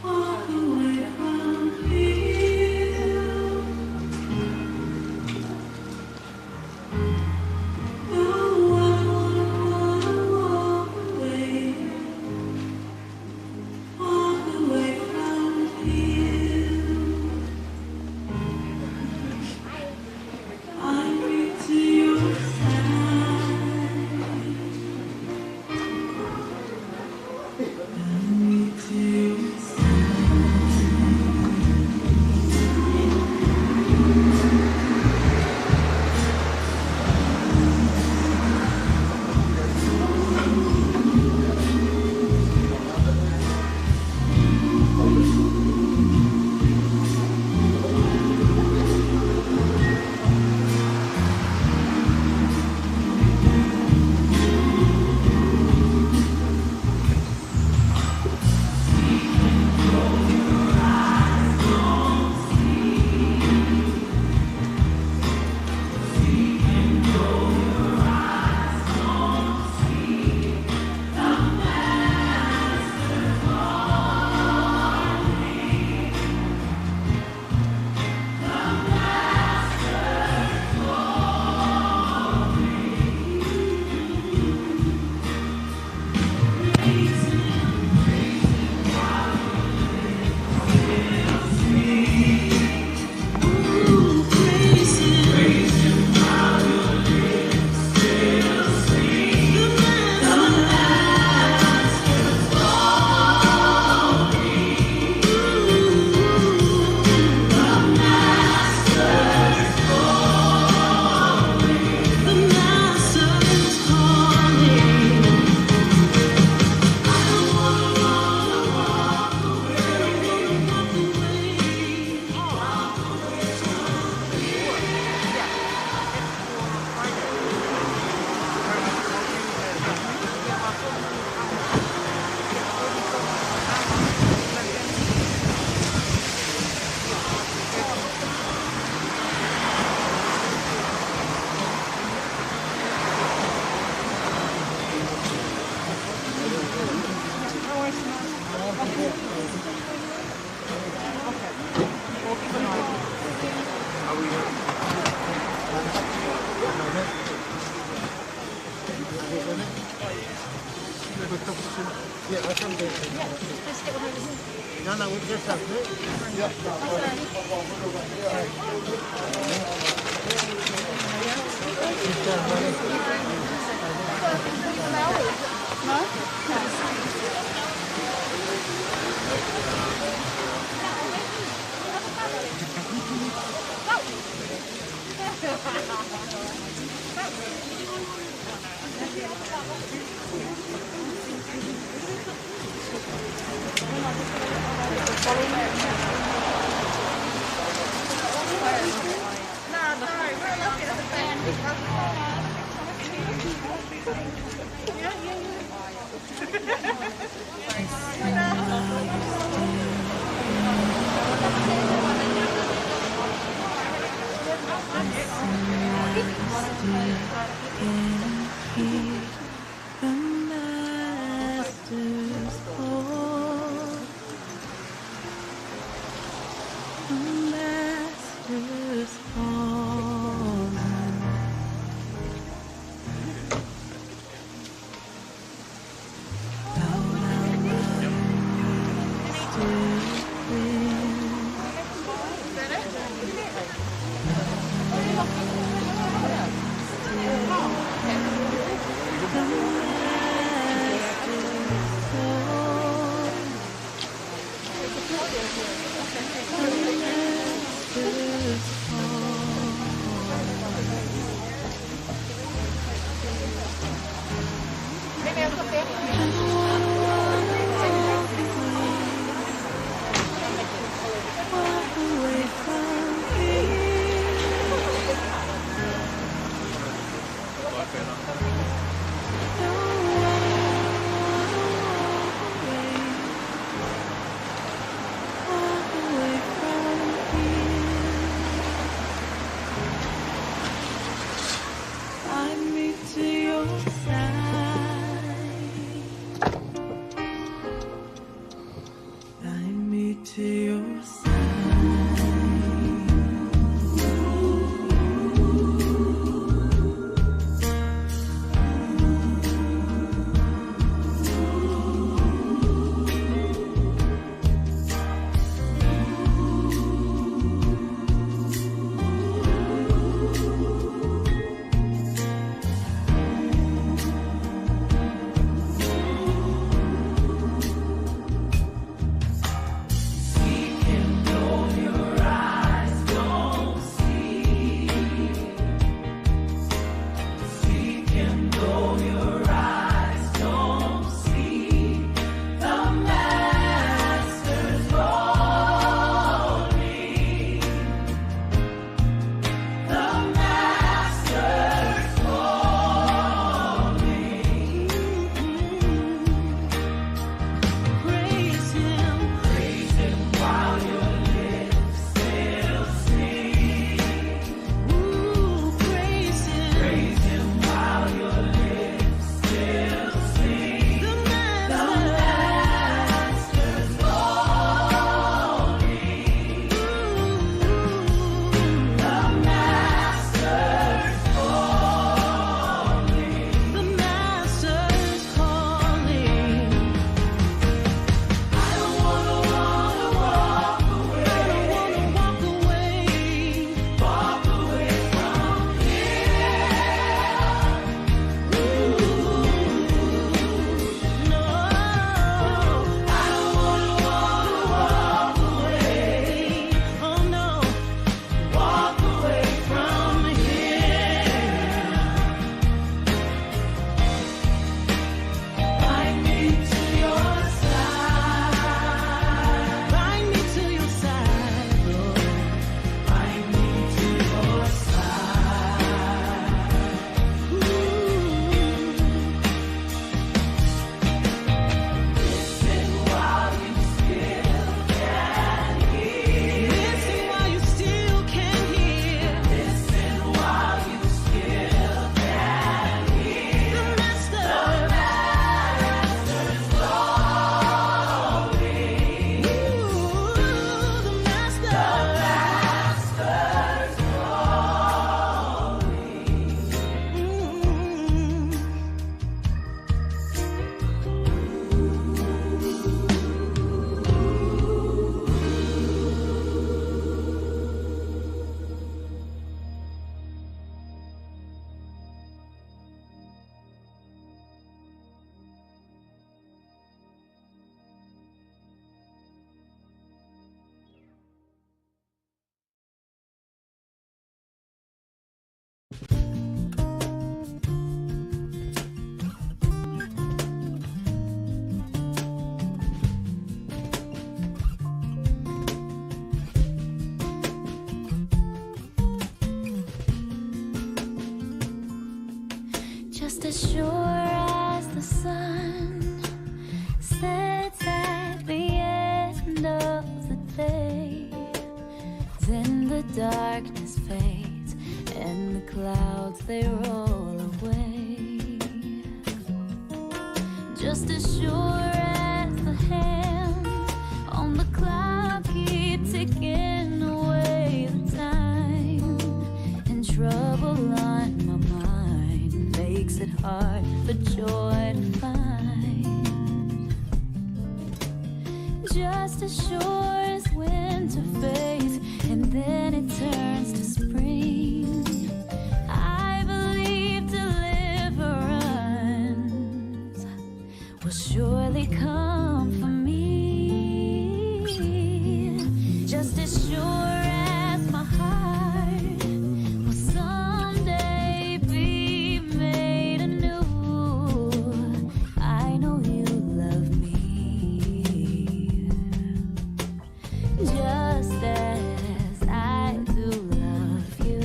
Walk away from here. Oh, I wanna walk away. Walk away from here. I creep to your side. I creep to your side. The master's calling. I don't wanna walk away. Walk away. Walk away from here. Yeah, that's what I'm doing. No, we just have it. Yeah. Can hear the master's call. The master's calling. Out of my still The master's call. The master's I don't wanna walk away, walk away from here. No, I don't wanna walk away, walk away from here. Bind me to your side. Bind me to your side. Just as sure as the sun sets at the end of the day, then the darkness fades and the clouds they roll away. Just as sure as the hands on the clock keep ticking away the time, and trouble on my mind makes it hard for joy to find. Just as sure as winter fades and then it turns to spring, I believe deliverance will surely come for me. Just as sure as my heart will someday be made anew, I know you love me just as I do love you.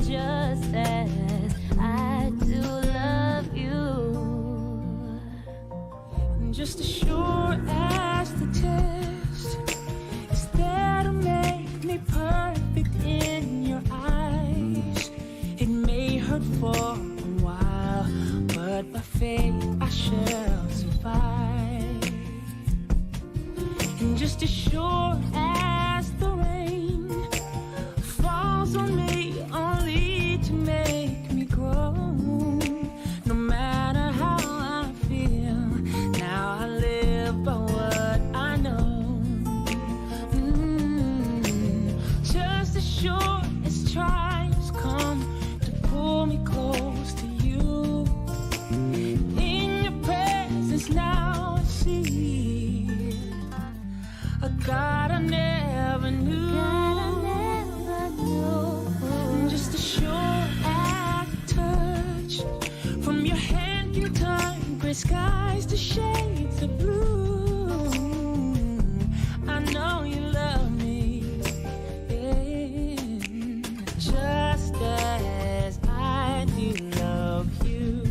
Just as I do love you. Just as sure as the test is there to make me perfect in your eyes. It may hurt for a while, but by faith I shall survive. And just as sure as the rain falls on me only to make me grow, no matter how I feel, now I live by what I know. Just as sure as trials come to pull me close to you, in your presence now I see a God I never knew. Just as sure as a touch from your hand can turn gray skies to shades of blue. I know you love me, yeah, just as I do love you.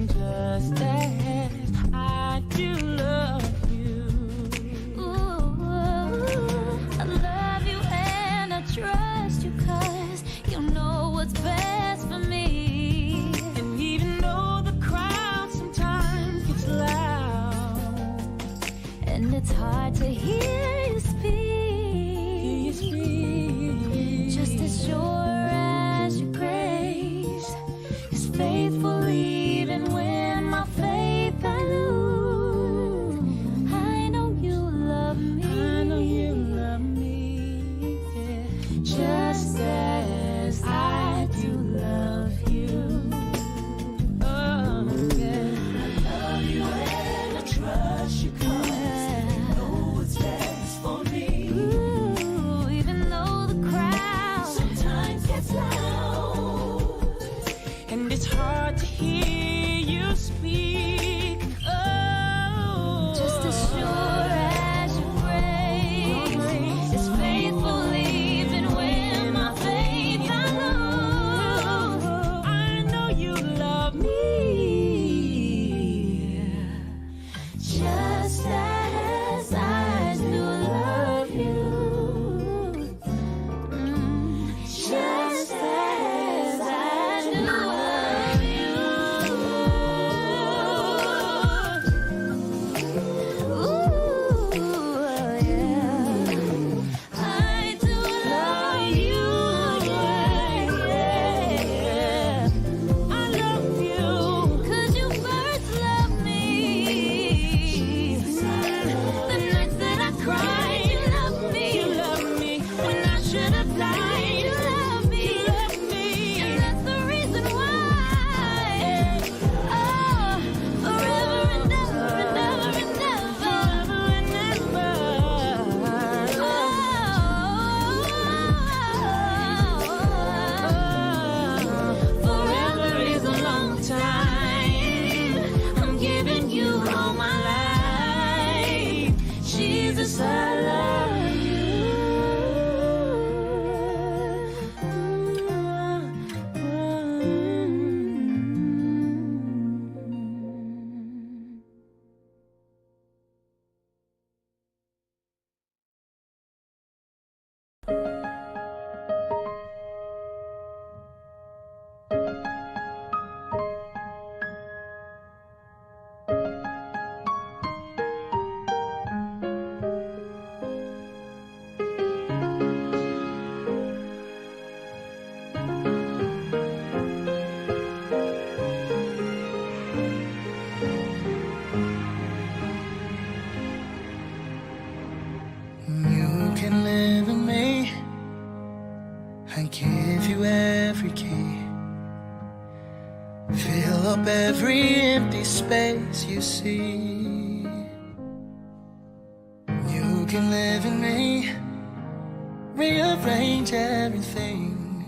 Just as I do love you. Ooh, I love you and I trust you, 'cause you know what's best for me. And even though the crowd sometimes gets loud, and it's hard to hear you speak, just as sure as your grace is faithful, even when my faith I lose. I know you love me. I know you love me, yeah, just as I do love you. Oh, yeah. I love you and I trust you, 'cause you know what's best for me. Ooh, even though the crowd sometimes gets loud, and it's hard to hear you speak. Oh, just as sure as your grace is faithful, even when I give you every key. Fill up every empty space you see. You can live in me, rearrange everything.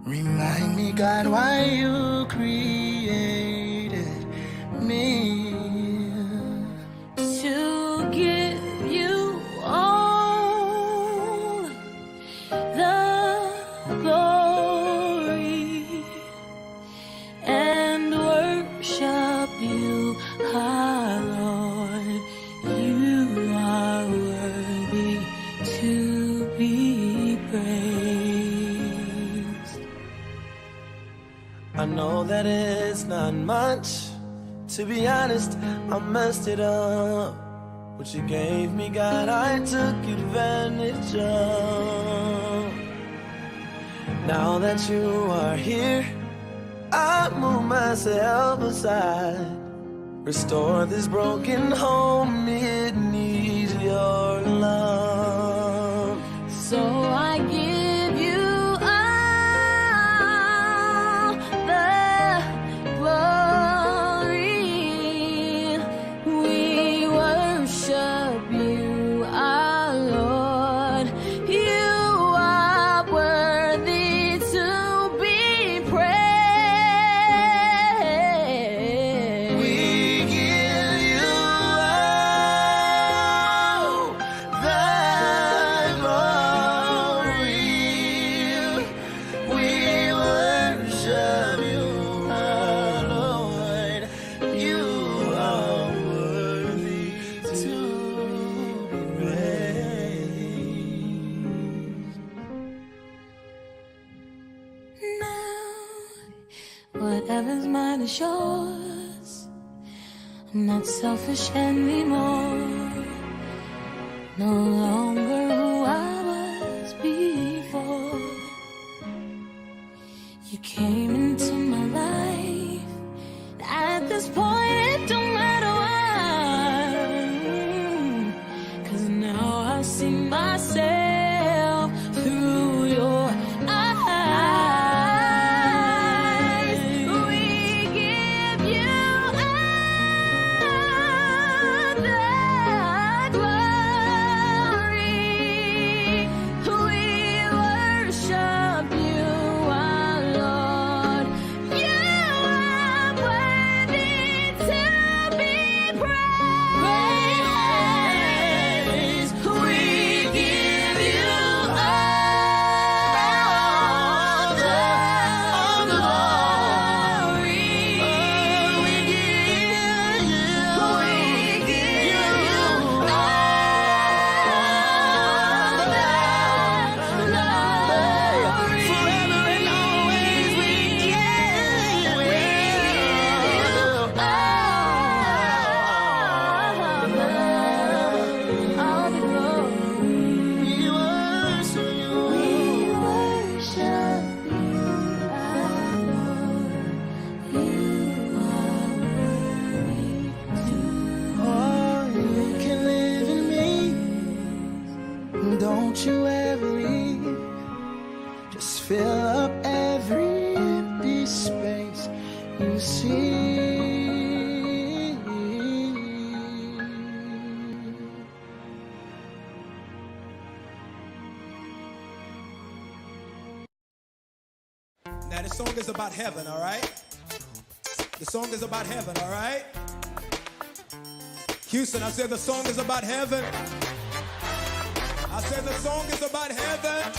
Remind me, God, why you created me. To give you all the glory and worship you, our Lord. You are worthy to be praised. I know that it's not much. To be honest, I messed it up. What you gave me, God, I took advantage of. Now that you are here, I move myself aside. Restore this broken home, it needs your love. So I give you all the glory. We worship you, our Lord. You are worthy to be praised. We give you all the glory. We worship you, our Lord. You are worthy to be praised. Now, whatever's mine is yours. I'm not selfish anymore. No longer who I was before. You came into my life. At this point, it don't matter why. 'Cause now I see myself through your eyes. We give you all the glory. We worship you, our Lord. You are worthy to be praised. We give you all the glory. We give you all the glory. Forever and always we give All the glory. We worship you. We worship you, our Lord. You are worthy to Oh, you can live in me. Don't you ever leave. Just fill up every empty space you see. Now, this song is about heaven, all right? The song is about heaven, all right? Houston, I said the song is about heaven. I said the song is about heaven.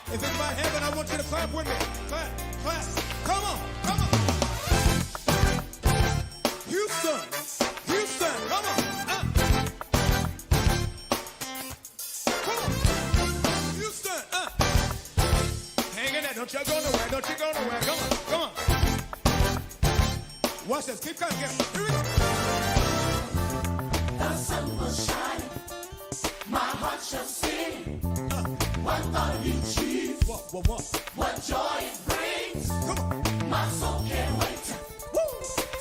If it's about heaven, I want you to clap with me. Clap, clap. Come on, come on. Houston, Houston, come on. Come on. Houston, Hang in there. Don't you go nowhere. Don't you go nowhere. Come on, come on. Watch this. Keep coming. Here we go. The sun will shine. My heart shall sing. What thought of you, Jesus? What? What joy it brings. Come on. My soul can't wait Woo.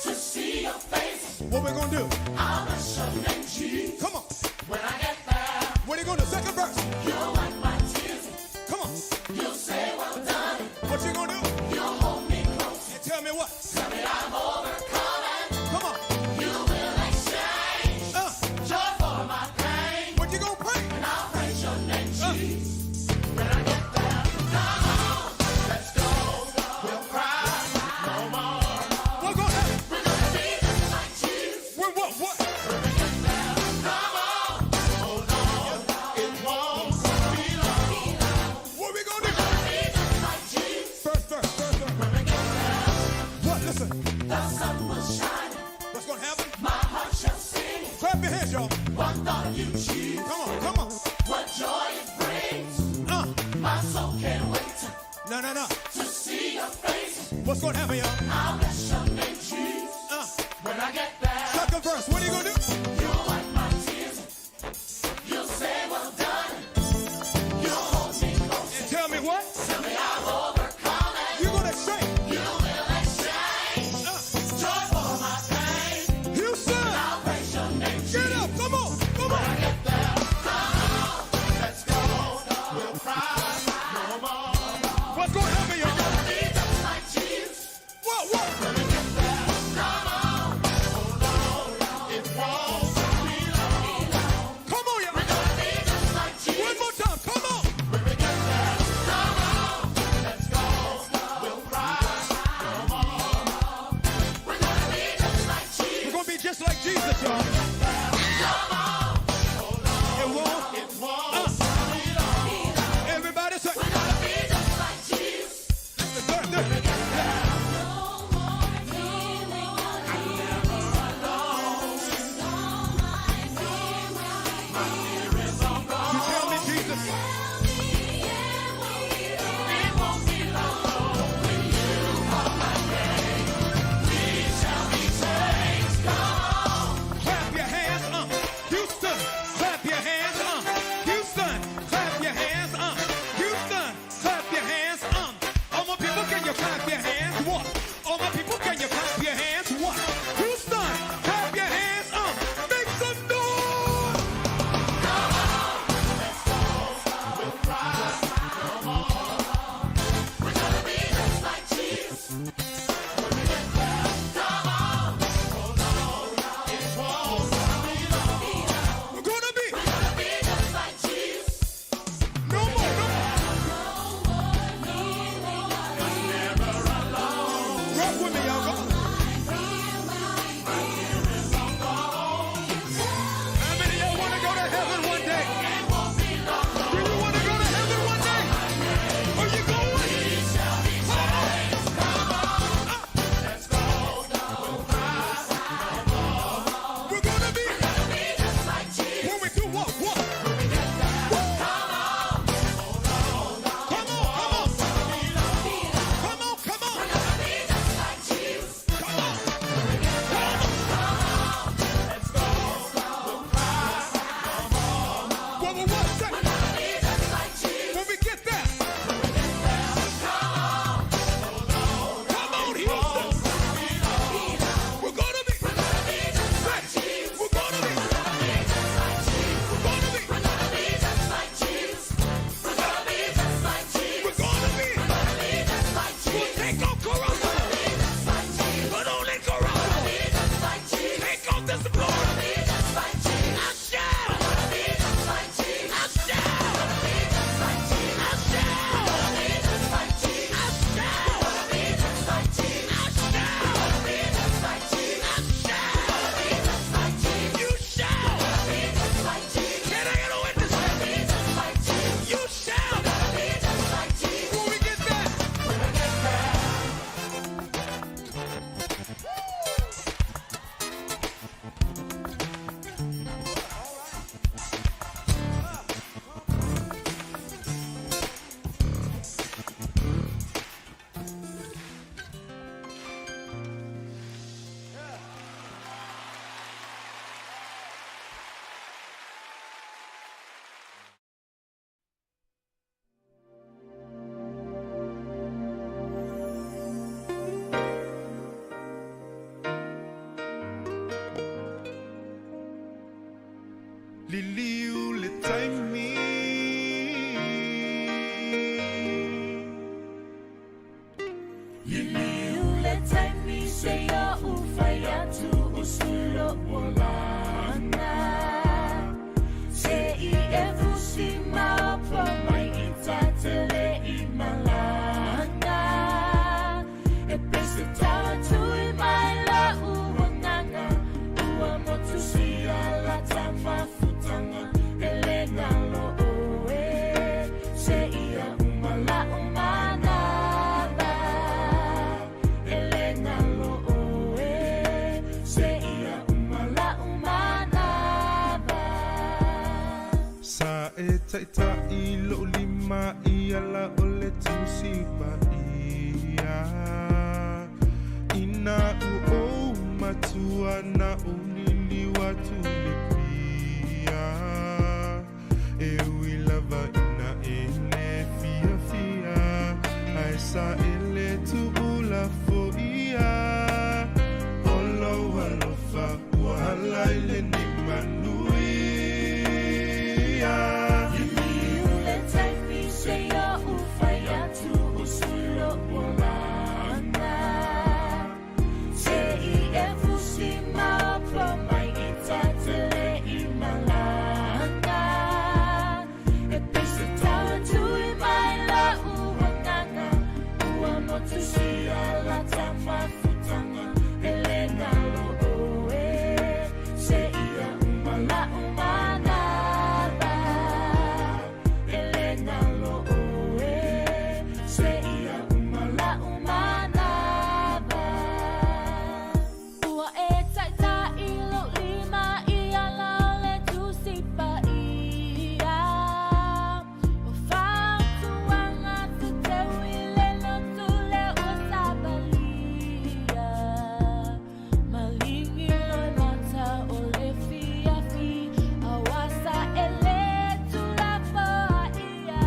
to see your face. What we gonna do? I'll bless your name, Jesus. Come on. When I get there, What are you gonna do? Second verse. you'll wipe my tears. Come And to see your face. What's gonna happen, y'all? I'll bless your name, Jesus. When I get there. Second verse, what are you gonna do? You'll wipe my tears. You'll say, well done. You'll hold me close. And tell me what? Tell me I've overcome it. You're gonna say. You will exchange. Joy for my pain. Houston. I'll praise your name, Get up, come on, come on. When I get there, come on, let's go. We'll cry no more. What's gonna happen, y'all? We're gonna be just like Jesus. What, what? When we get there, come on, hold on. It won't be long. Come on, y'all. We're gonna be just like Jesus. One more time, come on. When we get there, come on, let's go. We'll cry no more. We're gonna be just like Jesus. We're gonna be just like Jesus, y'all. Come on, hold on. It won't. It won't be long. Everybody say. We're gonna be just like Jesus. That's the third thing. You tell me, Jesus. Clap your hands, Houston. Clap your hands, Houston. Clap your hands, Houston. Clap your hands, All my people, can you clap your hands? What? All my people, can you clap your hands? What? Houston, clap your hands, Make some noise. We're gonna be. We're gonna be just like Jesus. No more, no more. Rock with me, y'all. Come on. How many of y'all wanna go to heaven one day? Do you wanna go to heaven one day? Are you going? Come on. We're gonna be. When we do what? What? Come on, come on. Come on, come on. Come on. What, what, what? Say. When we get there. Come on, Houston. We're gonna be. Say. We're gonna be. We're gonna be. We're gonna be. We'll take off corruption. But only corruption. Take off this glory. I shall. I shall. I shall. I shall. I shall. You shall. Can I get a witness? You shall. When we get there. Liliu le taimi Liliu le taimi se ia ufai atu usulo olana. Se i e fusi maopo mai i tatele i malanga. E pese tawa tui mai la uanganga. Ua motu sia la tamafutanga. Ele ngalo oe. Se ia umala umanaba. Ele ngalo oe. Se ia umala umanaba. Sa e taita'i lo'u lima. lima i ala o le Tusi Paia. Ina u ou matua na ou liliu atu i le pia. E ui lava ina e le fiafia, ae sa e le tuulafoia. O lou alofa ua hala i lenei manuia. Liliu le taimi seia ou fai atu o sui lou olaga. Se i e fusi maopo mai i tatele i malaga. E pei se taua tui mai la'u agaga ua motusia lata mafutaga e le galo oe seia uma la'u manava e le galo oe seia uma la'u manava. Ua e taitai lou lima i ala o le Tusi Paia. O fautuaga te teu i le lotu lea ua savalia. Maligi loe mata o le fiafi, a ua saele tuulafoaia.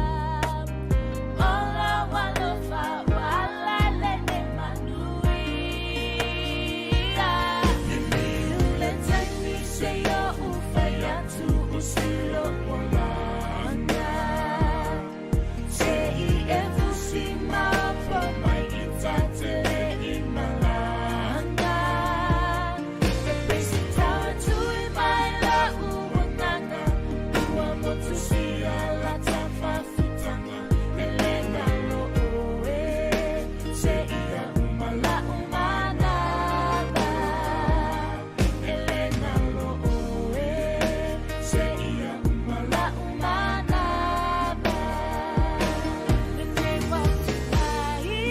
O lou alofa ua ala i lenei manuia. Liliu le taimi seia ou fai atu o sui lou olaga. Se i e fusi maopo mai i tatele i malaga. E pei se taua tui mai la'u agaga ua motusia lata mafutaga e le galo oe seia uma la'u manava e le galo oe seia uma la'u manava. Lenei ua tuai.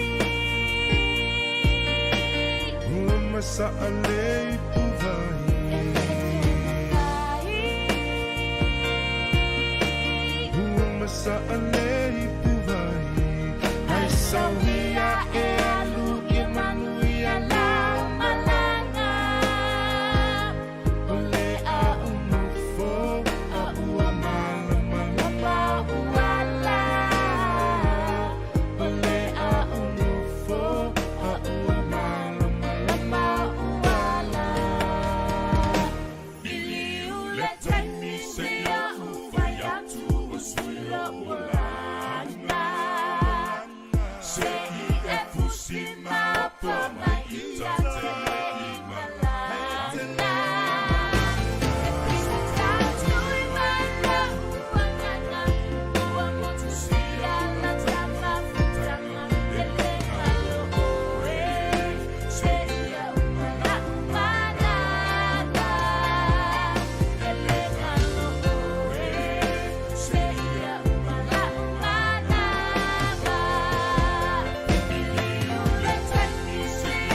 Ua masaa le ipuvai. Ua masaa le ipuvai. Ai sauia e alu ia manuia lau malaga. O le a ou nofo a ua malamalama ou ala. O le a ou nofo a ua malamalama ou ala. Liliu le taimi seia ou fai atu o sui lou olaga. Se i e fusi maopo mai i tatele i malaga. E pei se taua tui mai lou agaga ua motusia lata mafutaga e le galo oe seia uma la'u manava e le galo oe seia uma la'u manava. Liliu le taimi seia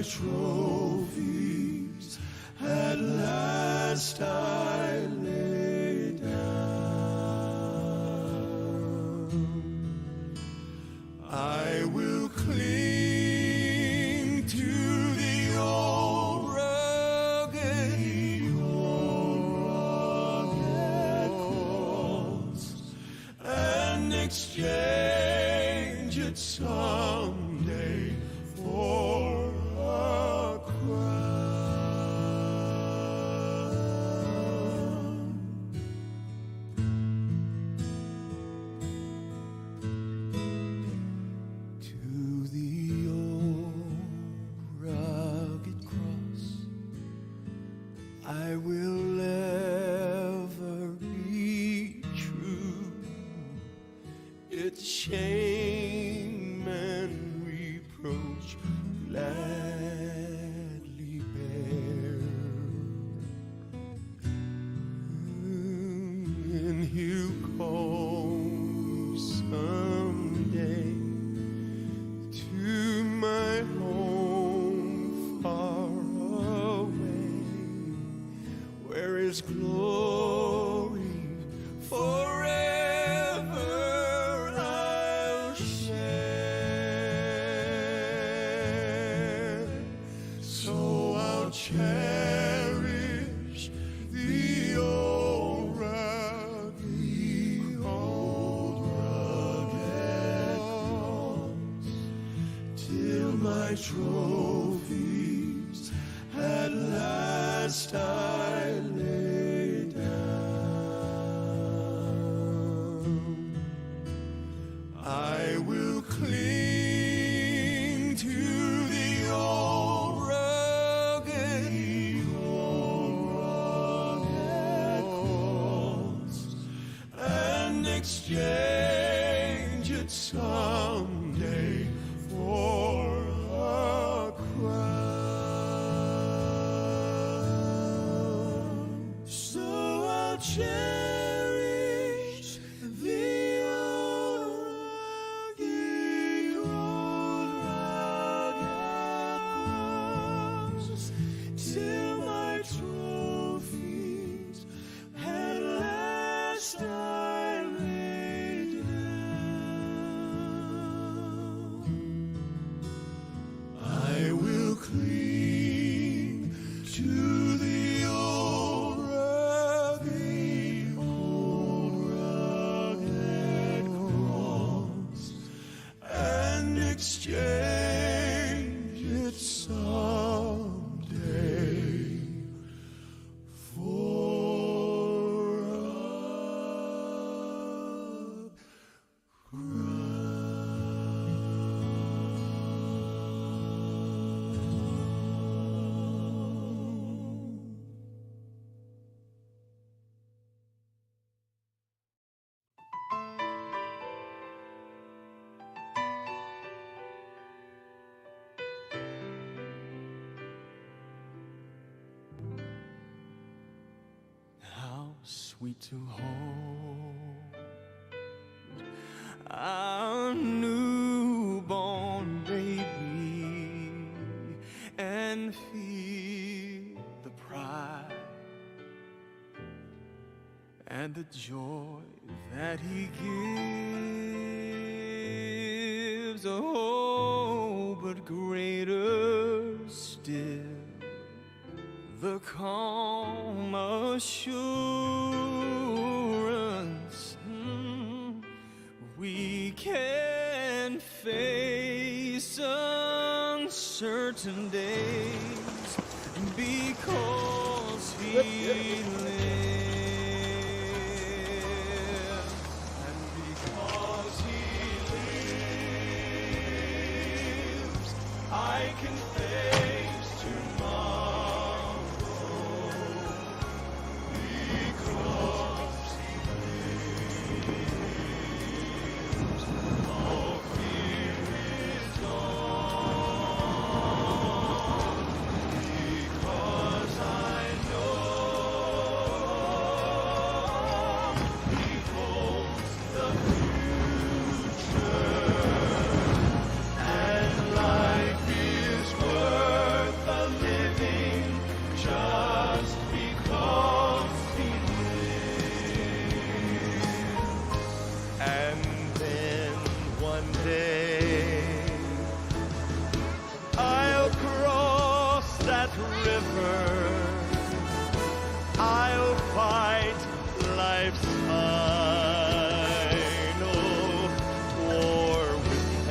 Trophies at last I lay down. I will cling to the old rugged, cross and exchange exchange it someday for a crown. To the old rugged cross I will ever be true. Its shame and reproach gladly bear. And he'll call me someday to my home far away, where is glory forever I'll share. So I'll cherish the old rugged cross till my trophies at last I lay down. I will cling to the old rugged cross and exchange it someday for a crown. So I'll cherish the old rugged cross till my trophies at last I lay down. I will cling to the old rugged cross and exchange it someday for a How sweet to hold our newborn baby and feel the pride and the joy that he gives. Oh, but greater still, the calm assurance we can face uncertain days because he lives. And because he lives, I can face tomorrow. Because he lives, all fear is gone. Because I know he holds the future, and life is worth the living just because he lives. And then one day I'll cross that river. I'll fight life's final war with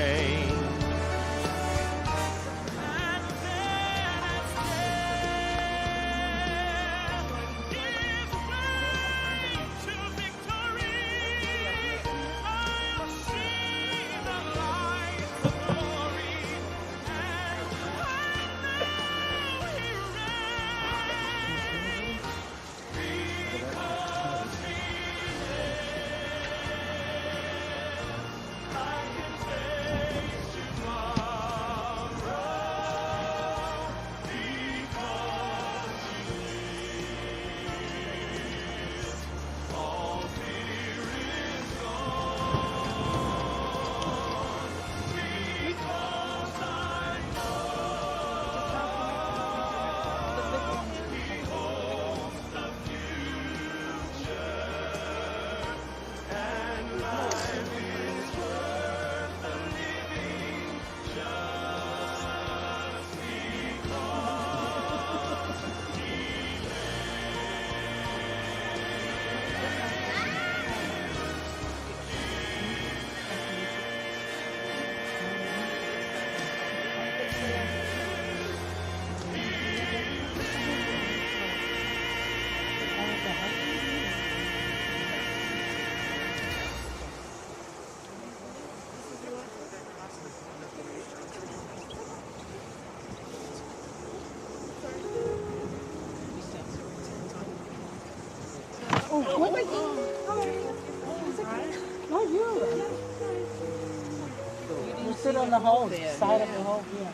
Sit on the hole, side of the hole, yeah.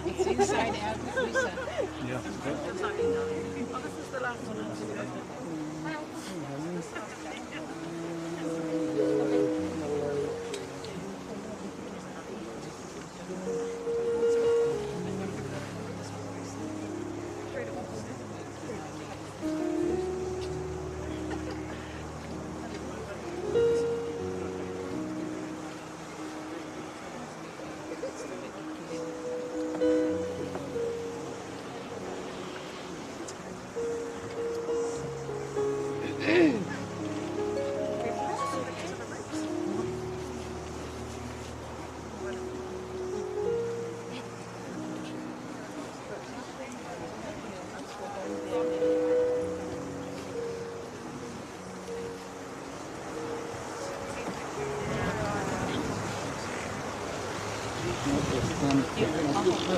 It's inside out with Lisa. Yeah. Oh, this is the last one.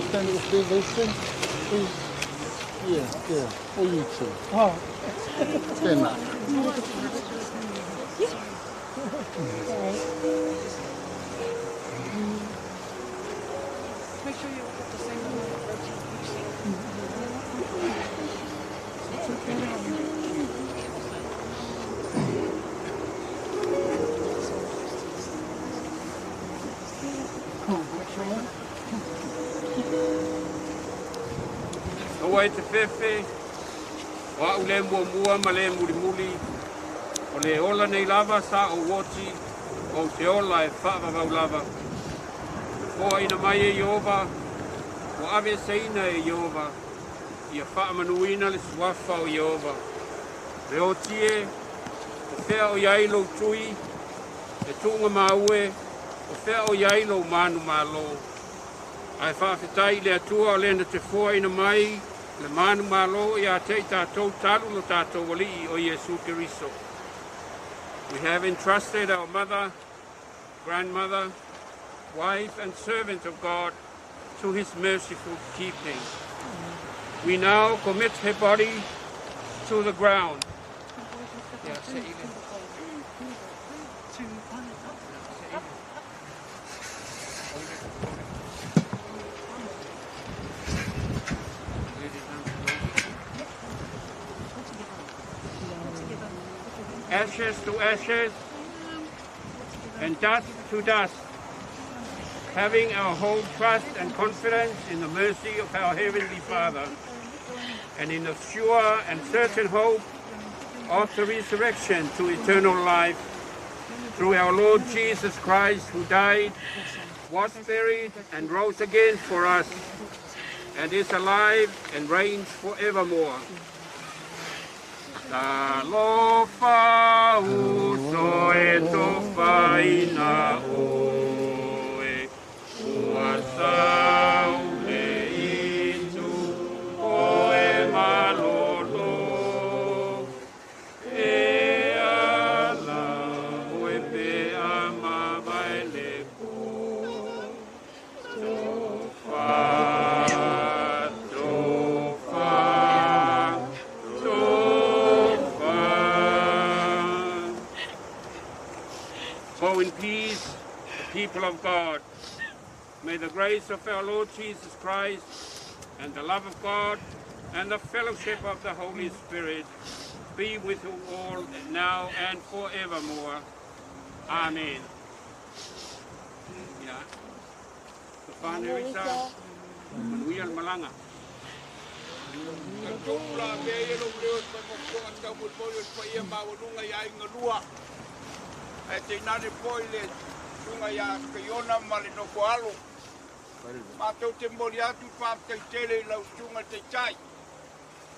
Stand up there, Lisa. Please. Yeah, yeah. Or you two. Oh. Stand up. Make sure you look at the same amount of ropes on each side. Aua e te fefe, o au le mua mua ma le muli muli, o le ola nei lava sa o woti, o te ola e whaavavau lava. Hoa ina mai e Iova, o ave seina e Iova, ia whaamanuina le suafa o Iova. Le o tie, o whea o iai lo tui, e tuunga maue, o whea o iai lo manu malo. Ai whaafetai le atua o lena te foa ina mai, le manu malo ia te i tātou talu lo tātou wali o Iesu Keriso. We have entrusted our mother, grandmother, wife and servant of God to his merciful keeping. We now commit her body to the ground. Yeah, Ashes to ashes and dust to dust, having our whole trust and confidence in the mercy of our Heavenly Father and in the sure and certain hope of the resurrection to eternal life through our Lord Jesus Christ, who died, was buried, and rose again for us, and is alive and reigns forevermore. Talofa uso e tofaina oe, ua saule itu oe malolo. E ala oe pe ama vaele po. Tofa, tofa, tofa. Go in peace, the people of God. May the grace of our Lord Jesus Christ and the love of God and the fellowship of the Holy Spirit be with you all now and forevermore. Amen. Yeah. The Father is Manuel Malanga. Tatou la mea ia lou leo e fai mo taumolimoli o le paia maualuga iā aiga lua. Ae teinane foi le susuga iā Kaiona ma le nofo alo. Matou te momoli atu le faafetaitele i lau susuga le taitai.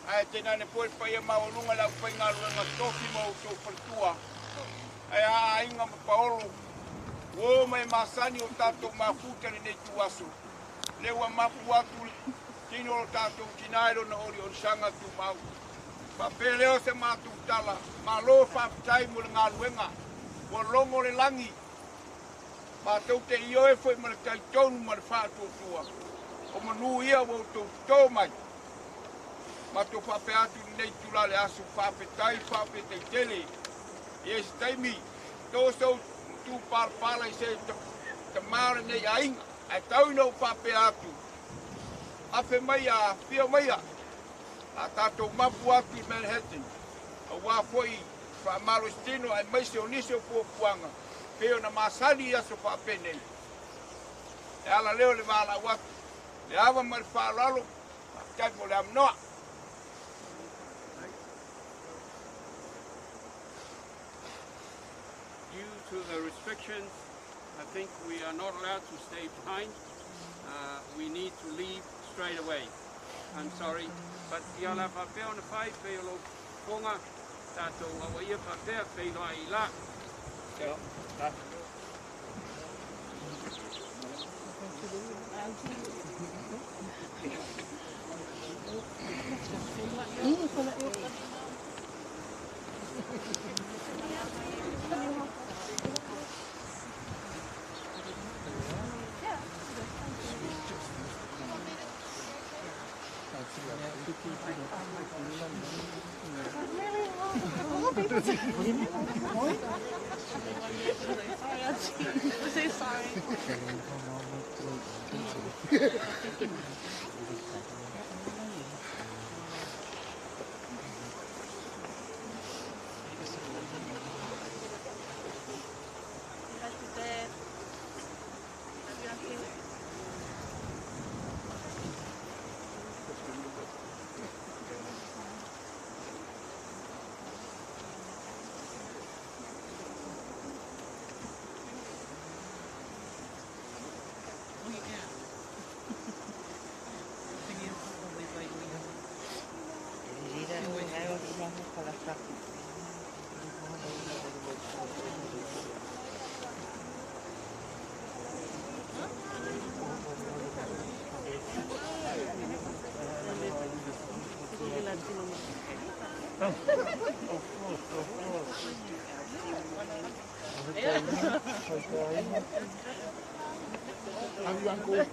Ae teinane foi le paia maualuga i le aufaigaluega tofi ma outou faletua. Ae a aiga ma paolo. Uo mai masani o tatou mafuta lenei tuaso. Le ua mapu atu le tino o tatou tinā i lona oliolisaga tumau. Faapea lea o se matou tala, malo faafetai mo le galuega. Ua logo le lagi. Matou te ioe foi ma le talitonu ma le faatuatua. O manu ia ua outou totō mai. Matou faapea atu lenei itulā le aso faafetai faafetaitele. Ia i se taimi, to sou tūpalapala i se tamā o lenei aiga, ae tau ina ou faapea atu, afe mai a afifio mai a, a tatou mapu atu i Manhattan, auā foi faamalositino aemaise o nisi o fuafuaga pei ona masani i aso faapenei. E ala lea o le valaau atu, le ava ma le faaaloalo, faafetai mo le avanoa. Due to the restrictions, I think we are not allowed to stay behind. Uh, we need to leave straight away. I'm sorry, but ia la faapea ona fai pei o lou fofoga, tatou auaia faapea feiloai i la. Okay. Sorry, sorry. Have you, Uncle?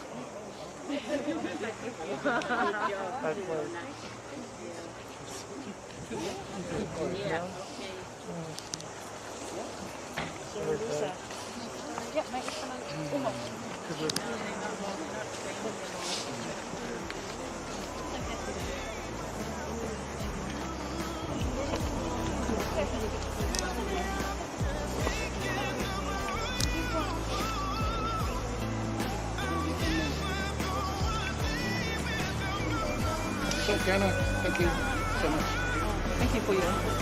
So, Anna, thank you so much. Thank you for your input.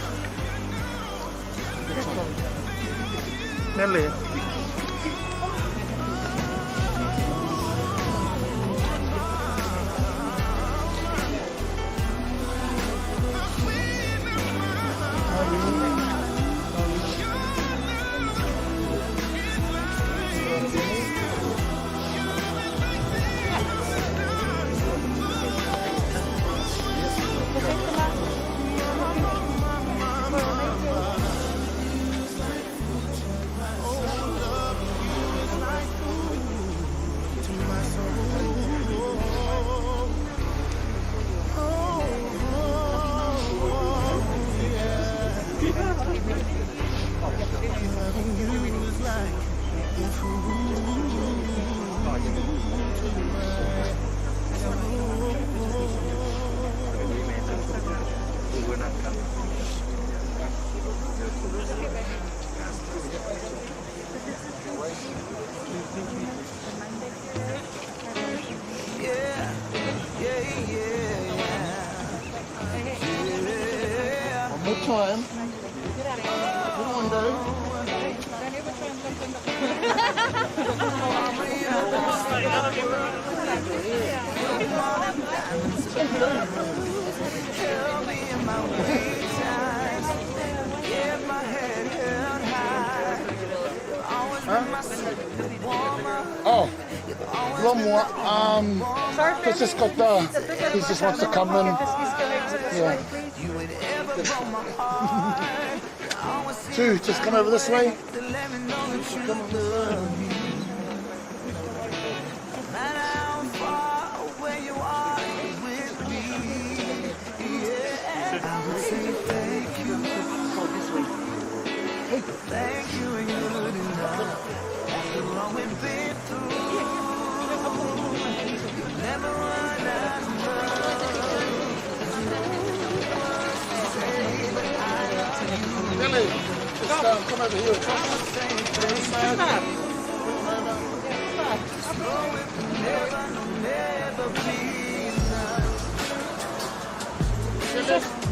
Nele. One more time. Come on, Dave. Oh, Lomwa, he's just got the, he just wants to come in. Yeah. Two, just come over this way. Come over this way. Kelly, just come over here across. This side. Bring them over.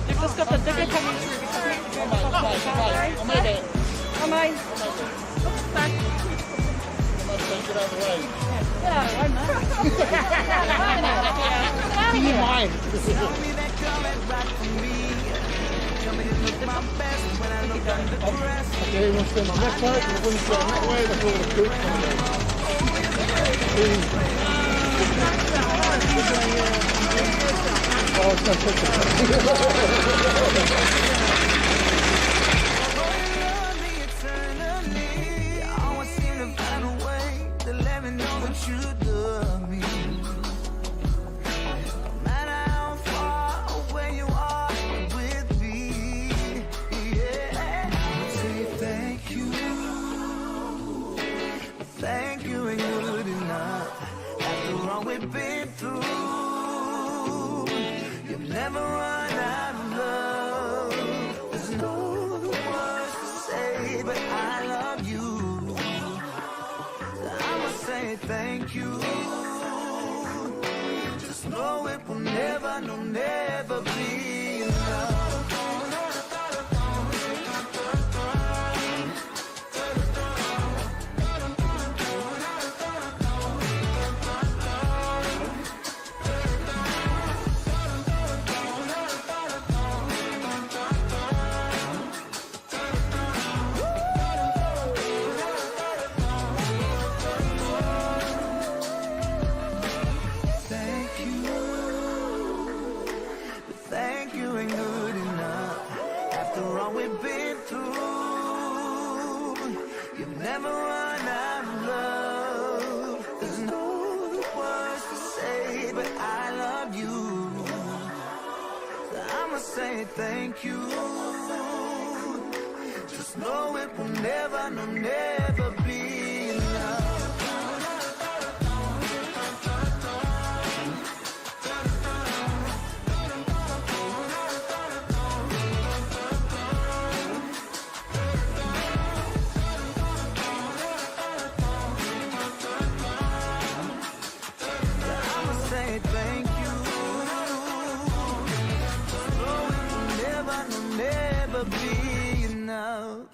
You've just got the digger coming through because we have to move across the car. Amai. Oops, back. Get out of the way. Get out of the way, mate. Get out of here. Get out of Do you here. mind? Okay, you want to stand on that side, the wind's going that way, that's all the dirt coming in. Oh, it's not You always seem to find a way to let me know that you love me. No matter how far away you are, you're with me. Yeah. I say thank you. Thank you ain't good enough. After all we've been through, you've never run out of love. There's no words to say, but I love you. So I'ma say thank you. Just know it will never, no, never be enough. Thank you. But thank you ain't good enough. After all we've been through, you've never run out of love. There's no words to say, but I love you. So I'ma say thank you. Just know it will never, no, never be enough. I'ma say thank you. Just know it will never, no, never be enough.